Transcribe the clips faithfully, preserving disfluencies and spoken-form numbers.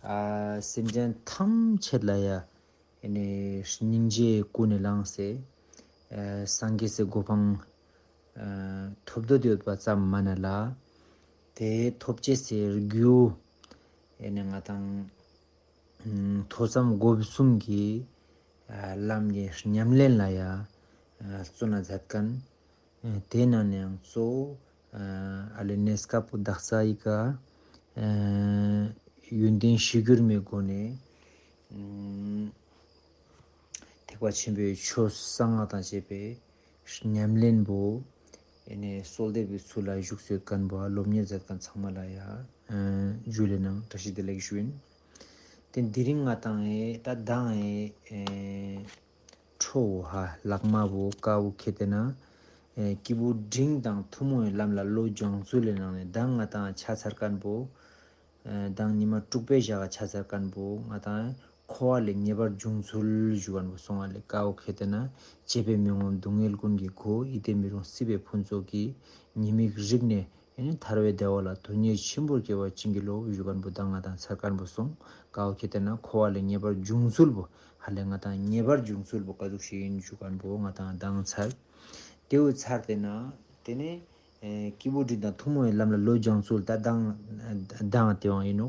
ཨ་སེམས་ཅན་ཐམས་ཅད་ལ་ཡ་ཨེ་ནས་སྙིང་རྗེ་ཀུན་ནས་བསླངས་སེ། ཨ་སངས་རྒྱས་སའི་གོ་འཕང་ཨ་ཐོབ་འདོད་ཡོད་པ་ཙམ་མ་ན་ལ། དེ་ཐོབ་བྱེད་སའི་རྒྱུ་ཨེ་ནས་ང་དང་ཐོས་བསམ་སྒོམ་གསུམ་གྱི་ཨ་ལམ་གྱི་ཉམས་ལེན་ལ་ཡ་ཨ་བརྩོན་ན་མཛད་མཁན། ཨ་དེ་ནང་ནས་ཡང་གཙོ་བོ་ཨ་ཨ་ལེ་གནས་སྐབས་བདག་ས་ཡི་ག་ཨ་ཡོན་ཏན་གཞིར་གྱུར་མའི་སྒོ་ནས་ཨ་ཐེག་པ་ཆེན་པོའི་ཆོས་གསང་སྔགས་དང་བཅས་པའི་ཉམས་ལེན་པོ་ཨེ་ནས་གསོལ་འདེབས་ཀྱི་ཚུལ་ལ་བཞུགས་སའི་མཁན་པོ་སློབ་གཉེར་མཛད་མཁན་ཚང་མ་ལ་ཡ་ཨ་ཇུ་ལེ་ནང་བཀྲ་ཤིས་བདེ་ལེགས་ཞུ་ཡིན། དེ་དེ་རིང་ང་དང་ཨེ་ད་མདང་ཨེ་ཨེ་ཁྲོ་བོ་ཧ་ལག་མ་བོ་ཀ་བོ་ཁེ་ཏེ་ན་ཨེ་སྐྱེས་བུ་འབྲིང་དང་ཐུན་མོང་བའི་ལམ་ལ་བློ་སྦྱང་ཚུལ་ལས་ནང་ནས་མདང་ང་དང་ཆ་ཚར་མཁན་པོ། ཨེ་མདང་ཉི་མ་དྲུག་པའི་ཞག་ཆ་ཚར་མཁན་པོ་ང་དང་འཁོར་བ་ལས་ངེས་པར་འབྱུང་ཚུལ་ཞུ་མཁན་པོ་སོང་བ་ལས་ཀ་བོ་ཁེ་ཏེ་ན་བྱས་པས་མི་ངོམས་སྡུག་བསྔལ་ཀུན་གྱི་སྒོ། ཡིད་བརྟན་མི་རུང་སྲིད་པའི་ཕུན་ཚོགས་ཀྱི་ཉེས་དམིགས་རིག་ནས། ཨེ་ནི་ཐར་པའི་བདེ་བ་ལ་དོན་གཉེར་ཆེན་པོར་སྐྱེ་བར་བྱིན་གྱིས་རློབས་ཞུ་མཁན་པོ་དང་ང་དང་ཚར་མཁན་པོ་སོང་། ཀ་བོ་ཁེ་ཏེ་ན་འཁོར་བ་ལས་ངེས་པར་འབྱུང་ཚུལ་པོ་ཧ་ལས་ང་དང་ངེས་པར་འབྱུང་ཚུལ་པོ་ག་ཟུག་ཞིག་ཡིན་ཞུ་མཁན་པོ་ང་དང་མདང་ཚར། དེའུ་ཚར་ཏེ་ན་དེ་ནས་ཨེ་སྐྱེས་བུ་འབྲིང་དང་ཐུན་མོང་བའི་ལམ་ལ་བློ་སྦྱང་ཚུལ་ད་མདང་མདང་དེ་བང་ཡིན་ནོ།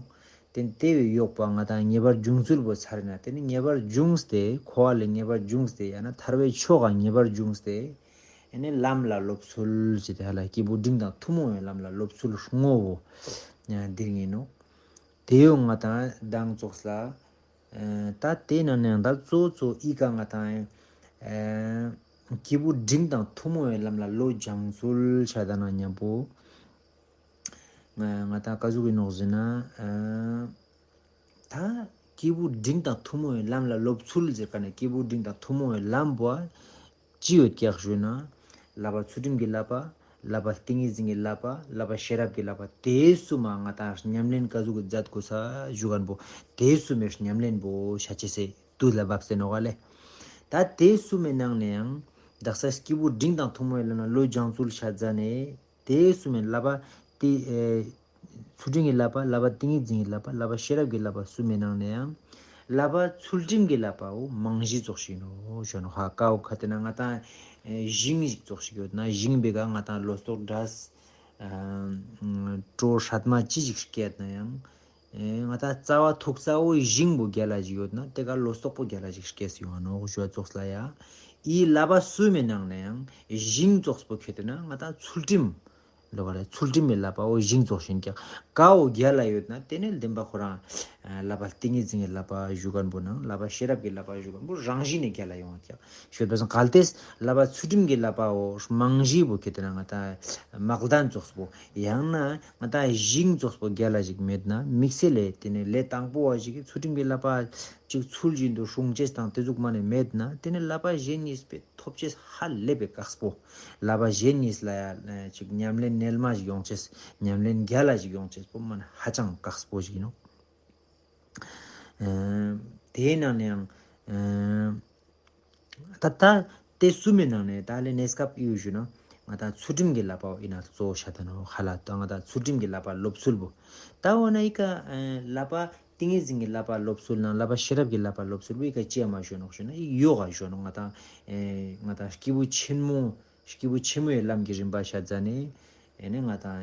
དེ་དེ་བས་ཡོག་པ་ང་དང་ངེས་པར་འབྱུང་ཚུལ་པོ་ཚར་ན་དེ་ནི་ངེས་པར་འབྱུང་སྟེ་འཁོར་བ་ལས་ངེས་པར་འབྱུང་སྟེ་ཡང་ན་ཐར་པའི་ཕྱོགས་ཀ་ངེས་པར་འབྱུང་སྟེ། ཨེ་ནས་ལམ་ལ་སློབ་ཚུལ་ཞེས་དེ་ཧ་ལ་སྐྱེས་བུ་འབྲིང་དང་ཐུན་མོང་བའི་ལམ་ལ་སློབ་ཚུལ་ལྔ་བོ་འདིར་ངེས་ནོ། དེ་ཡོད་ང་དང་མདང་ཙོགས་ལ། ད་དེ་ནང་ནས་ད་གཙོ་གཙོ་ཨི་ཀ་ང་དང་སྐྱེས་བུ་འབྲིང་དང་ཐུན་མོང་བའི་ལམ་ལ་བློ་སྦྱང་ཚུལ་བྱ་ད་ན་མཉམ་པོ། ང་དང་ཀ་ཟུག་གི་ནོག་ཟེར་ན། ད་སྐྱེས་བུ་འབྲིང་དང་ཐུན་མོང་བའི་ལམ་ལ་སློབ་ཚུལ་ཟེར་ག་ནས་སྐྱེས་བུ་འབྲིང་དང་ཐུན་མོང་བའི་ལམ་པོ་ཅི་ཡོད་ཀྱག་ཞུས་ན། བསླབ་པ་ཚུལ་ཁྲིམས་ཀྱི་བསླབ་པ། བསླབ་པ་ཏིང་ངེ་འཛིན་གྱི་བསླབ་པ། བསླབ་པ་ཤེས་རབ་ཀྱི་བསླབ་པ། དེ་གསུམ་མ་ང་དང་ཉམས་ལེན་ཀ་ཟུག་གི་མཛད་དགོས་ས་ཞུ་གན་པོ། དེ་གསུམ་མའི་ཉམས་ལེན་པོ་ཤ་ཆེ་སེ་དུས་ལ་བབས་སེ་ནོག་ལེ། ད་དེ་གསུམ་མའི་ནང་ནས་ཡང་དག་ས་སྐྱེས་བུ་འབྲིང་དང་ཐུན་མོང་བའི་ལམ་ལ་བློ་སྦྱང་ཚུལ་ཤ་ཟ་ནས། དེ་གསུམ་མའི་བསླབ་པ་དེ། ཨེ་ཚུལ་ཁྲིམས་ཀྱི་བསླབ་པ། བསླབ་པ་ཏིང་ངེ་འཛིན་གྱི་བསླབ་པ། བསླབ་པ་ཤེས་རབ་ཀྱི་བསླབ་པ་གསུམ་མའི་ནང་ནས་ཡང་། བསླབ་པ་ཚུལ་ཁྲིམས་ཀྱི་བསླབ་པའོ་མང་བཞི་ཙོགས་ཤིག་ནོ་ཞོ་ནོ། ཧ་ཀའོ་ཁ་དེ་ན་ང་དང་ཨེ་ཞིང་ཞིག་ཙོགས་ཤིག་ཡོད་ན་ཞིང་པའི་ག་ང་དང་ལོ་སྟོག་འདྲ། ཨ་གྲོ་སྲད་མ་ཅི་ཞིག་སྐྱེད་ན་ཡང་། ཨེ་ང་དང་རྩ་བ་ཐུག་རྩ་བོ་ཞིང་པོ་རྒྱལ་ལ་ཞིག་ཡོད་ན་དེ་ག་ལོ་སྟོག་པོ་རྒྱལ་ལ་ཞིག་སྐྱེས་ཡོང་ནོ་ཞོ་ཙོགས་ལ་ཡ། ཨི་བསླབ་པ་གསུམ་མའི་ནང་ནས་ཡང་ཞིང་ཙོགས་པོ་ཁྱེད་དེ་ན་ང་དང་ཚུལ་ཁྲིམས། ལོ་ག་ལ་ཚུལ་ཁྲིམས་མི་བསླབ་པའོ་ཞིང་ཙོགས་ཤིན་ཀྱང་། ཀའོ་རྒྱལ་ལ་ཡོད་ན་དེ་ནས་བདེན་པ་ཁོ་རང་བསླབ་པ་ཏིང་ངེ་འཛིན་གྱི་བསླབ་པ་ཞུ་གན་པོ་ནང་བསླབ་པ་ཤེས་རབ་ཀྱི་བསླབ་པ་ཞུ་གན་པོ་རང་བཞིན་ནས་རྒྱལ་ལ་ཡོང་བ་ཀྱང་ཤོད་པ་སང་གལ་ཏེ་བསླབ་པ་ཚུལ་ཁྲིམས་ཀྱི་བསླབ་པའོ་མང་བཞི་པོ་ཁྱེད་དེ་ན་ང་དང་མག་དན་ཙོགས་པོ་ཡང་ན་ང་དང་ཞིང་ཙོགས་པོ་རྒྱལ་ལ་ཞིག་མེད་ན་དམིགས་བསལ་ལས་དེ་ནས་ལས་དང་པོ་བ་ཞིག་གི་ཚུལ་ཁྲིམས་ཀྱི་བསླབ་པ་ཅིག་ཚུལ་བཞིན་དུ་སྲུང་བྱེད་དང་དེ་ཟུག་མ་ནས་མེད་ན་དེ་ནས་བསླབ་པ་གཞན་གཉིས་པའི་ཐོབ་ཅེས་ཧ་ལས་པའི་དཀགས་པོ། བསླབ་པ་གཞན་གཉིས་ལ་ཡང་ཅིག་ཉམས་ལེན་རྣལ་མ་ཞིག་ཡོང་ཅེས་ཉམས་ལེན་རྒྱལ་ལ་ཞིག་ཡོང་ཅེས་པོ་མ་ཧ་ཅང་དཀགས་པོ་ཞིག་ཡིན་ནོ། ཨ་དེའི་ནང་ནས་ཡང་ཨ་ད་ད་དེ་གསུམ་མའི་ནང་ནས་ད་ལས་གནས་སྐབས་ཡོད་ཞུ་ན་ང་ད་ཚུལ་ཁྲིམས་ཀྱི་བསླབ་པ་ཡིན་ན་གཙོ་བོ་ཤ་ད་ནོ་ཧ་ལ་ད་ང་ད་ཚུལ་ཁྲིམས་ཀྱི་བསླབ་པ་སློབ་ཚུལ་པོ། ད་འོ་ན་ཡི་ག་ཨ་བསླབ་པ། ཏིང་ངེ་འཛིན་གྱི་བསླབ་པ་སློབ་ཚུལ་ནང་བསླབ་པ་ཤེས་རབ་ཀྱི་བསླབ་པ་སློབ་ཚུལ་བི་ཀ་ཅི་ཡ་མ་ཞུ་ནོག་ཞུ་ན་ཡི་ཡོ་ག་ཞུ་ནོག་ང་དང་ཨེ་ང་དང་སྐྱེས་བུ་ཆེན་མོ་སྐྱེས་བུ་ཆེན་མོའི་ལམ་གྱི་རིམ་པ་ཤ་ཟ་ནས་ཨེ་ནས་ང་དང་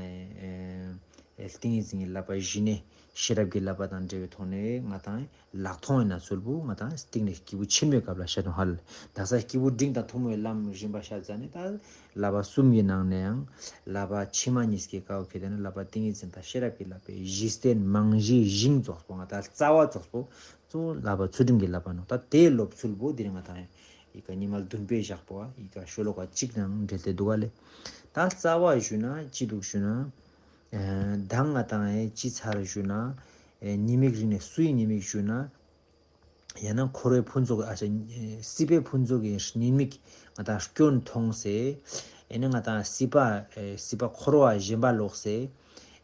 ཨེ་ཏིང་ངེ་འཛིན་གྱི་བསླབ་པ་གཞི་ནས་ཤེས་རབ་ཀྱི་བསླབ་པ་དང་འབྲེལ་བའི་ཐོག་ནས་ང་དང་ལག་མཐོང་ཡིན་ན་ཚུལ་བུ་ང་དང་སྟེང་ནས་སྐྱེས་བུ་ཆེན་མོའི་སྐབས་ལ་ཤ་ནོག་ཧ་ལ་ད་ས་སྐྱེས་བུ་འབྲིང་དང་ཐུན་མོང་བའི་ལམ་རིམ་པ་ཤ་ཟ་ནས་ད། བསླབ་པ་གསུམ་གྱི་ནང་ནས་ཡང་བསླབ་པ་ཕྱི་མ་གཉིས་ཀྱི་ཀའོ་ཁེ་དེ་ནི་བསླབ་པ་ཏིང་ངེ་འཛིན་དང་ཤེས་རབ་ཀྱི་བསླབ་པའི་གཞི་རྟེན་མང་གཞིའི་ཞིང་ཙོགས་པོ་ང་ད་རྩ་བ་ཙོགས་པོ་གཙོ་བོ་བསླབ་པ་ཚུལ་ཁྲིམས་ཀྱི་བསླབ་པ་ནོ། ད་དེའི་སློབ་ཚུལ་པོ་འདི་ནི་ང་དང་ཡི་ག་ཉི་མ་བདུན་པའི་ཞག་པོ་ཡི་ག་ཤོ་ལོ་ཀ་གཅིག་ནང་འབྲེལ་ཏེ་འདུག་ག་ལེ། ད་རྩ་བ་ཞུ་ན་ཅི་འདུག་ཞུ་ན། ད་ང་དང་ཅི་ཚར་ཞུ་ན། ཉེས་དམིགས་རིག་ནས་སུའི་ཉེས་དམིགས་ཞུ་ན། ཡང་ན་འཁོར་བའི་ཕུན་ཚོགས་ཨ་ཤ་སྲིད་པའི་ཕུན་ཚོགས་ཀྱི་ཉེས་དམིགས་ང་དང་སྐྱོན་མཐོང་སེ། ཨེ་ནི་ང་དང་སྲིད་པ་ཨེ་སྲིད་པ་འཁོར་བ་ཞེན་པ་ལོག་སེ།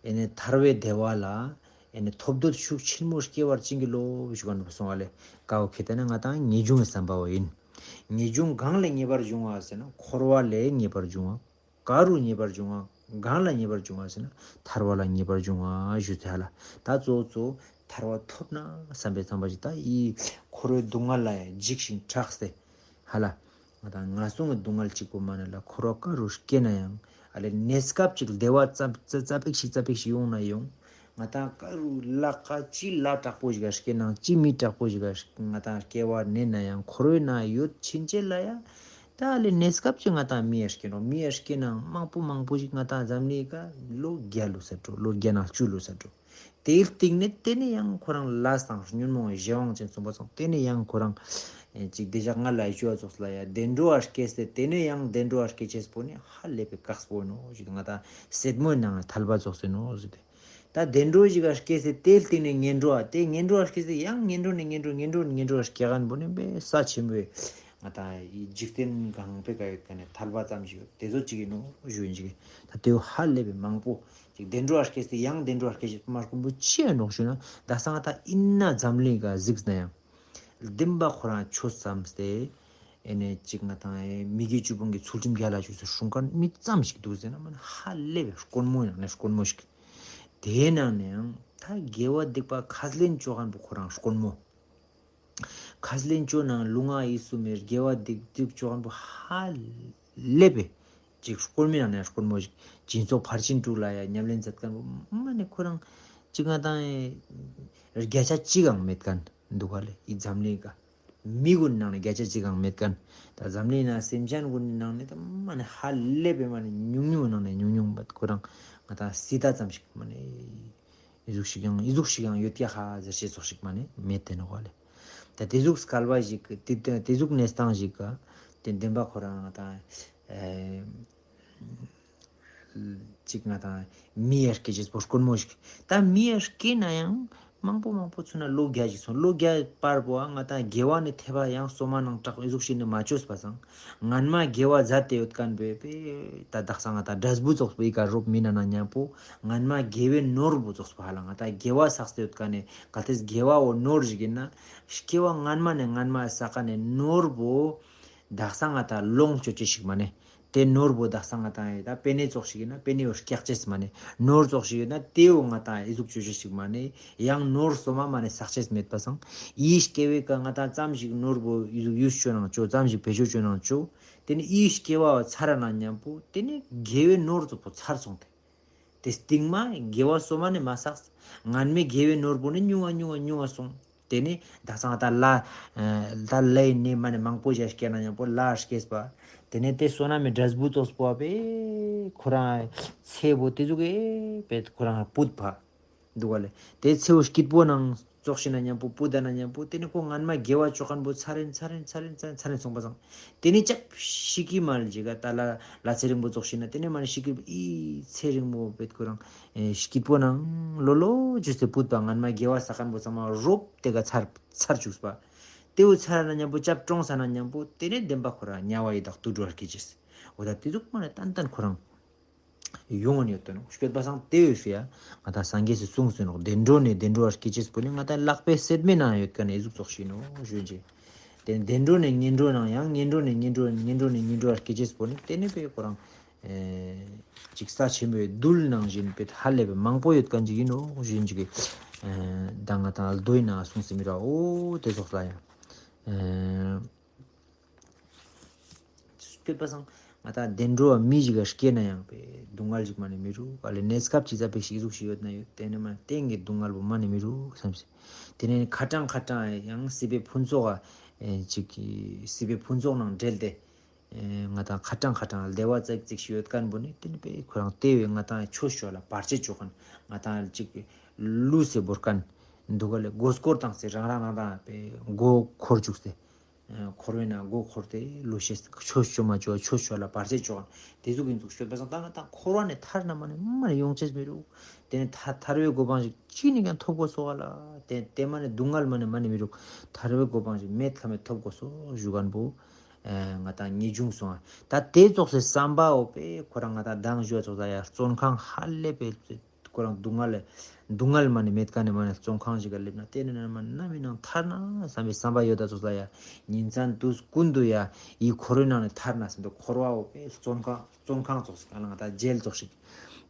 ཨེ་ནི་ཐར་པའི་བདེ་བ་ལ་ཨེ་ནི་ཐོབ་འདོད་ཤུགས་ཆེན་མོ་སྐྱེ་བར་བྱིན་གྱིས་རློབས་ཞུ་ག་འགྲོ་སོང་བ་ལས་ཀའོ་ཁེ་ཏེ་ན་ང་དང་ངེས་འབྱུང་གི་བསམ་པའོ་ཡིན། ངེས་འབྱུང་གང་ལས་ངེས་པར་འབྱུང་བ་ཟེར་ན་འཁོར་བ་ལས་ངེས་པར་འབྱུང་བ། ག་རུ་ངེས་པར་འབྱུང་བ། གང་ལ་ངེས་པར་འབྱུང་བ་ཟེར་ན་ཐར་པ་ལ་ངེས་པར་འབྱུང་བ་ཞུ་ཚེ་ཧ་ལ། ད་གཙོ་བོ་གཙོ་ ཐར་བ་ཐོབ་ན་བསམ་པའི་བསམ་པ་ཞིག་ད་ཡིས་འཁོར་བའི་སྡུག་བསྔལ་ལ་ཡང་འཇིགས་ཤིང་སྐྲག་སྟེ། ཧ་ལ། ང་དང་ངན་སོང་གི་སྡུག་བསྔལ་གཅིག་པོ་མ་ནི་ལ་འཁོར་བ་ག་རུ་སྐྱེ་ན་ཡང་། ཨ་ལས་གནས་སྐབས་ཅིག་བདེ་བ་ཙམ་ཙ་ཙ་པིག་ཞིག་ཙ་པིག་ཞིག་ཡོང་ན་ཡང་། ང་དང་ག་རུ་ལ་ཀ་ཅི་ལ་དྲག་པོ་ཞིག་ག་སྐྱེ་ནང་ཅི་མི་དྲག་པོ་ཞིག་ག་ང་དང་སྐྱེ་བ་ནས་ན་ཡང་འཁོར་བའི་ནང་ཡོད་ཕྱིན་ཆད་ལ་ཡ། ད་ཨ་ལས་གནས་སྐབས་ཅིག་ང་དང་མི་ཡ་སྐྱེ་ནོ་མི་ཡ་སྐྱེ་ནང་མང་པོ་མང་པོ་ཞིག་ང་དང་འཛམ་གླིང་ག་ལོ་བརྒྱ་ལོ་ས་འགྲོ་ལོ་བརྒྱ་ནང་བཅུ་ལོ་ས་འགྲོ། དེའི་སྟེང་ནས་དེ་ནས་ཡང་ཁོ་རང་ལས་དང་ཉོན་མོངས་གཞན་དབང་ཅན་གསུམ་པ་ཚང་དེ་ནས་ཡང་ཁོ་རང་ཅིག་བདེ་འཇགས་ང་ལ་ཡི་ཅོ་བ་ཙོགས་ལ་ཡ་བདེ་འགྲོ་བ་སྐྱེས་ཏེ་དེ་ནས་ཡང་བདེ་འགྲོ་བ་སྐྱེ་ཅེས་པོ་ནི་ཧ་ལས་པའི་དཀགས་པོ་ནོ་ཞིག་ང་དང་སེད་མོའི་ནང་ཐལ་བ་ཙོགས་སེ་ནོ་ཟེར་ཏེ། ད་བདེ་འགྲོ་ཞིག་ག་སྐྱེས་ཏེ་དེའི་སྟེང་ནས་ངན་འགྲོ་བ་དེ་ངན་འགྲོ་བ་སྐྱེས་ཏེ་ཡང་ངན་འགྲོ་ནས་ངན་འགྲོ་ངན་འགྲོ་ནས་ངན་འགྲོ་བ་སྐྱེ་གན་པོ་ནི་བས་ས་ཆེན་པོའི་ང་དང་འཇིག་རྟེན་གང་པའི་ག་ཡོད་ག་ནས་ཐལ་བ་ཙམ་ཞིག་ཡོད་དེ་ཚོ་ཅིག་ཡིན་ནོ་ཞུ་ཡིན་ཅིག་ད་དེ་ཧ་ལས་པའི་མང་པོ། ཅིག་བདེ་འགྲོ་བ་སྐྱེས་ཏེ་ཡང་བདེ་འགྲོ་བ་སྐྱེ་ཅེས་མ་དཀོན་པོ་ཆེ་ཡང་ནོག་ཞུ་ན་ད་སང་ད་ཨིན་ན་འཛམ་གླིང་ག་གཟིགས་ན་ཡང་། བདེན་པ་ཁོ་རང་ཆོས་བསམ་སྟེ། ཨེ་ནས་ཅིག་ང་དང་མི་དགེ་བཅུ་སྤོང་གི་ཚུལ་ཁྲིམས་རྒྱ་ལ་ཆོས་སུ་སྲུང་མཁན་མི་ཙམ་ཞིག་འདུག་ཟེར་ན་མ་ཧ་ལས་པའི་དཀོན་མོ་ཡང་ནས་དཀོན་མོ་ཞིག་དེའི་ནང་ནས་ཡང་ད་དགེ་བ་སྡིག་པ་ཁས་ལེན་བཅོ་མཁན་པོ་ཁོ་རང་དཀོན་མོ། ཁས་ལེན་བཅོ་ནང་ལུས་ངག་ཡིད་གསུམ་མའི་དགེ་བ་སྡིག་སྡིག་བཅོ་མཁན་པོ་ཧ་ལས་པའི་ཅིག་དཀོན་མོའི་ནང་ནས་དཀོན་མོ་ཞིག་སྦྱིན་སོགས་ཕར་ཕྱིན་དྲུག་ལ་ཡང་ཉམས་ལེན་མཛད་མཁན་པོ་མ་ནས་ཁོ་རང་ཅིག་ང་དང་བརྒྱ་ཆ་གཅིག་ཀྱང་མེད་མཁན་འདུག་ག་ལེ་ཡི་འཛམ་གླིང་ག་མི་ཀུན་ནང་ནས་བརྒྱ་ཆ་གཅིག་ཀྱང་མེད་མཁན། ད་འཛམ་གླིང་ན་སེམས་ཅན་ཀུན་ནང་ནས་ད་མ་ནས་ཧ་ལས་པའི་མ་ནས་ཉུང་ཉུང་ནང་ནས་ཉུང་ཉུང་བ་ཁོ་རང་ང་དང་སྲིད་ད་ཙམ་ཞིག་མ་ནས། ཨི་ཟུག་ཞིག་ཡང་ཨི་ཟུག་ཞིག་ཡང་ཡོད་ཀྱག་ཧ་ཟེར་ཤེས་ཙོགས་ཤིག་མ་ནི་མེད་དེ་ནོ་ག་ལེ། ད་དེ་ཟུག་སྐལ་བ་ཞིག་དེ་དེ་ཟུག་གནས་སྟངས་ཞིག་ག་དེ་བདེན་པ་ཁོ་རང་ང་དང་ཨེ་ཅིག་ང་དང་མི་ཡར་སྐྱེ་ཅེས་པོ་དཀོན་མོ་ཞིག་ད་མི་ཡར་སྐྱེ་ན་ཡང་མང་པོ་མང་པོ་ཚུན་ན་ལོ་བརྒྱ་ཞིག་སོང་ལོ་བརྒྱ་བར་པོ་ང་དང་དགེ་བ་ནི་ཐེབས་པ་ཡང་སོ་མ་ནང་དྲག་ཨི་ཟུག་ཞིག་ནི་མ་བཅོས་པ་སང་། སྔན་མ་དགེ་བ་མཛད་དེ་ཡོད་མཁན་པོའི་པས་ད་དག་ས་ང་དང་འབྲས་བུ་ཙོགས་པོ་ཨི་ཀ་རོབ་མི་ན་ན་མཉམ་པོ་སྔན་མ་དགེ་བའི་ནོར་བུ་ཙོགས་པོ་ཧ་ལ་ང་དང་དགེ་བ་བསགས་ཏེ་ཡོད་མཁན་ནས་གལ་ཏེ་དགེ་བའོ་ནོར་ཞིག་ཡིན་ན་སྐྱེ་བ་སྔན་མ་ནས་སྔན་མ་བསགས་མཁན་ནས་ནོར་བུ་དག་ས་ང་དང་ལོངས་སྤྱོད་ཅེས་ཤིག་མ་ནས་དེ་ནོར་བུ་དག་ས་ང་དང་ཡོད་ད་པེ་ནེ་ཙོགས་ཤིག་ཡིན་ན་པེ་ནེ་བོ་སྐྱག་ཅེས་མ་ནས་ནོར་ཙོགས་ཤིག་ཡོད་ན་དེ་བོ་ང་དང་ཨི་ཟུག་སྤྱོད་ཅེས་ཤིག་མ་ནས་ཡང་ནོར་སོ་མ་མ་ནས་བསགས་ཅེས་མེད་པ་སང་ཡིས་སྐྱེ་བའི་ཀ་ང་དང་ཙམ་ཞིག་ནོར་བུ་ཨི་ཟུག་ཡུས་སྤྱོད་ནང་ཅོ་ཙམ་ཞིག་བེད་སྤྱོད་སྤྱོད་ནང་ཅོ། དེ་ནི་ཨི་སྐྱེ་བ་ཚར་ན་མཉམ་པོ་དེ་ནི་དགེ་བའི་ནོར་ཙོགས་པོ་ཚར་སོང་སྟེ། དེ་སྟིང་མ་དགེ་བ་སོ་མ་ནི་མ་བསགས། སྔན་མའི་དགེ་བའི་ནོར་བུ་ནི་ཉུང་བ་ཉུང་བ་ཉུང་བ་སོང་། དེ་ནི་ད་སང་ད་ལ་ད་ལའི་ནི་མ་ནི་མང་པོ་ཞིག་སྐྱེ་ན་མཉམ་པོ་ལ་སྐྱེས་པ། དེ་ནི་དེ་སོ་ན་མི་འབྲས་བུ་ཙོགས་པོ་བས་ཁོ་རང་ཚེ་བོ་དེ་ཟུག་གི་བས་ཁོ་རང་བུད་པ། འདུག་ག་ལེ། དེ་ཚེའུ་སྐྱིད་པོ་ནང་ཙོགས་ཤིག་ན་མཉམ་པོ་པུ་ད་ན་མཉམ་པོ་དེ་ནི་ཁོ་སྔན་མ་དགེ་བ་ཅོ་མཁན་པོ་ཚར་རིན་ཚར་རིན་ཚར་རིན་ཚར་རིན་ཚར་རིན་སོང་པ་སང་། དེ་ནི་ཅབ་ཤི་ཀི་མ་ལ་ཇི་ག་ད་ལ་ལ་ཚེ་རིང་པོ་ཙོགས་ཤིག་ན་དེ་ནི་མ་ནི་ཤི་ཀི་ཨི་ཚེ་རིང་པོ་བེད་ཁོ་རང་ཨེ་སྐྱིད་པོ་ནང་ལོ་ལོ་ཇུས་ཏེ་པུ་ད་སྔན་མ་དགེ་བ་ས་མཁན་པོ་ཚང་མ་རོབ་དེ་ག་ཚར་ཚར་བཅུག་པ། དེའུ་ཚར་ན་མཉམ་པོ་ཅབ་ཀྲོང་ས་ན་མཉམ་པོ་དེ་ནི་བདེན་པ་ཁོ་རང་དམྱལ་བ་ཡི་དྭགས་དུད་འགྲོ་བར་སྐྱེ་ཅེས། འོ་ད་དེ་ཟུག་མ་ནི་ཏན་ཏན་ཁོ་རང་། ཡོང་ནས་ཡོད་དོ་ནོ། སྐྱོད་པ་སང་དེ་བས་ཡ། ང་དང་སངས་རྒྱས་སུ་གསུངས་སུ་ནོ། བདེ་འགྲོ་ནས་བདེ་འགྲོ་བར་སྐྱེ་ཅེས་པོ་ནི་ང་དང་ལག་པའི་སེད་མའི་ནང་ཡོད་མཁན་ནས་གཟུགས་ཙོགས་ཤིག་ནོ་ཞུ་རྗེ། དེ་བདེ་འགྲོ་ནས་ངན་འགྲོ་ནང་ཡང་ངན་འགྲོ་ནས་ངན་འགྲོ་ངན་འགྲོ་ནས་ངན་འགྲོ་བར་སྐྱེ་ཅེས་པོ་ནི་དེ་ནི་པའི་ཁོ་རང་ཅིག་ས་ཆེན་པོའི་རྡུལ་ནང་བཞིན་པའི་ཧ་ལས་པའི་མང་པོ་ཡོད་མཁན་ཅིག་ཡིན་ནོ་ཞུ་རྗེ་གི། ད་ང་དང་རྡོའི་ནང་གསུངས་སུ་མི་ར་འོ་དེ་ཙོགས་ལ་ཡང་། སྐྱོད་པ་སང་ང་དང་བདེ་འགྲོ་བ་མི་ཞིག་ག་སྐྱེས་ན་ཡང་པའི་སྡུག་བསྔལ་ཞིག་མ་ནས་མི་རུག་ཨ་ལས་གནས་སྐབས་ཅིག་ཙ་པིག་ཞིག་གཟུགས་ཤིག་ཡོད་ན་ཡོད་དེ་ནས་མ་གཏན་གྱི་སྡུག་བསྔལ་བོ་མ་ནས་མི་རུག་བསམ་སྲིད། དེ་ནས་ཁ་གྲང་ཁ་གྲང་ཡང་སྲིད་པའི་ཕུན་ཚོགས་ཨ་ཅིག་གི་སྲིད་པའི་ཕུན་ཚོགས་ནང་འབྲེལ་ཏེ། ང་དང་ཁ་གྲང་ཁ་གྲང་བདེ་བ་ཙིག་ཙིག་ཞིག་ཡོད་མཁན་པོ་ནི་དེ་ནི་པའི་ཁོ་རང་དེ་བས་ང་དང་ཆོས་ཕྱོགས་ལ་བར་ཆད་བཅོ་མཁན་ང་དང་ཅིག་ལུས་སེ་བོར་མཁན་འདུག་ག་ལས་མགོ་སྐོར་བཏང་སེ་རང་རང་རང་རང་པའི་མགོ་འཁོར་བཅུག་སེ། འཁོར་བའི་ནང་མགོ་འཁོར་ཏེ་ལོ་ཤས་ཆོས་ཆོས་མ་ཆོས་ཆོས་ཆོས་ལ་བར་ཆད་ཆོག་དེ་ཟུག་ཡིན་ཚུགས་ཤོད་པ་སང་ད་ང་དང་འཁོར་བ་ནས་ཐར་ན་མ་ནས་མ་ནས་ཡོང་ཆེས་མི་རུག་དེ་ནས་ཐ་ཐར་བའི་གོ་འཕང་ཞིག་ཅི་ནས་ཀྱང་ཐོབ་དགོས་སོ་བ་ལ་དེ་དེ་མ་ནས་སྡུག་བསྔལ་མ་ནས་མ་ནས་མི་རུག་ཐར་བའི་གོ་འཕང་ཞིག་མེད་ཁ་མེད་ཐོབ་དགོས་སོ་ཞུ་མཁན་པོ་ང་དང་ངེས་འབྱུང་སོང་ཨ། ད་དེ་ཙོགས་སེ་བསམ་པའོ་པས་ཁོ་རང་ང་དང་མདང་ཞུ་བ་ཙོགས་ད་ཡ་བཙོན་ཁང་ཧ་ལས་པའི། ཁོ་རང་སྡུག་བསྔལ་ལས་སྡུག་བསྔལ་མ་ནས་མེད་ཀ་ནས་མ་ནས་བཙོན་ཁང་ཞིག་ག་སླེབས་ན་དེ་ནས་ན་མ་ནམ་ཡིན་ནང་ཐར་ན་བསམ་པའི་བསམ་པ་ཡོད་ད་ཙོགས་ལ་ཡ་ཉིན་མཚན་དུས་ཀུན་ཏུ་ཡ་ཡི་འཁོར་བའི་ནང་ནས་ཐར་ན་བསམ་པའི་འཁོར་བའོ་པས་བཙོན་ཁང་བཙོན་ཁང་ཙོགས་ཤིག་ག་ལ་ང་ད་ཇེལ་ཙོགས་ཤིག་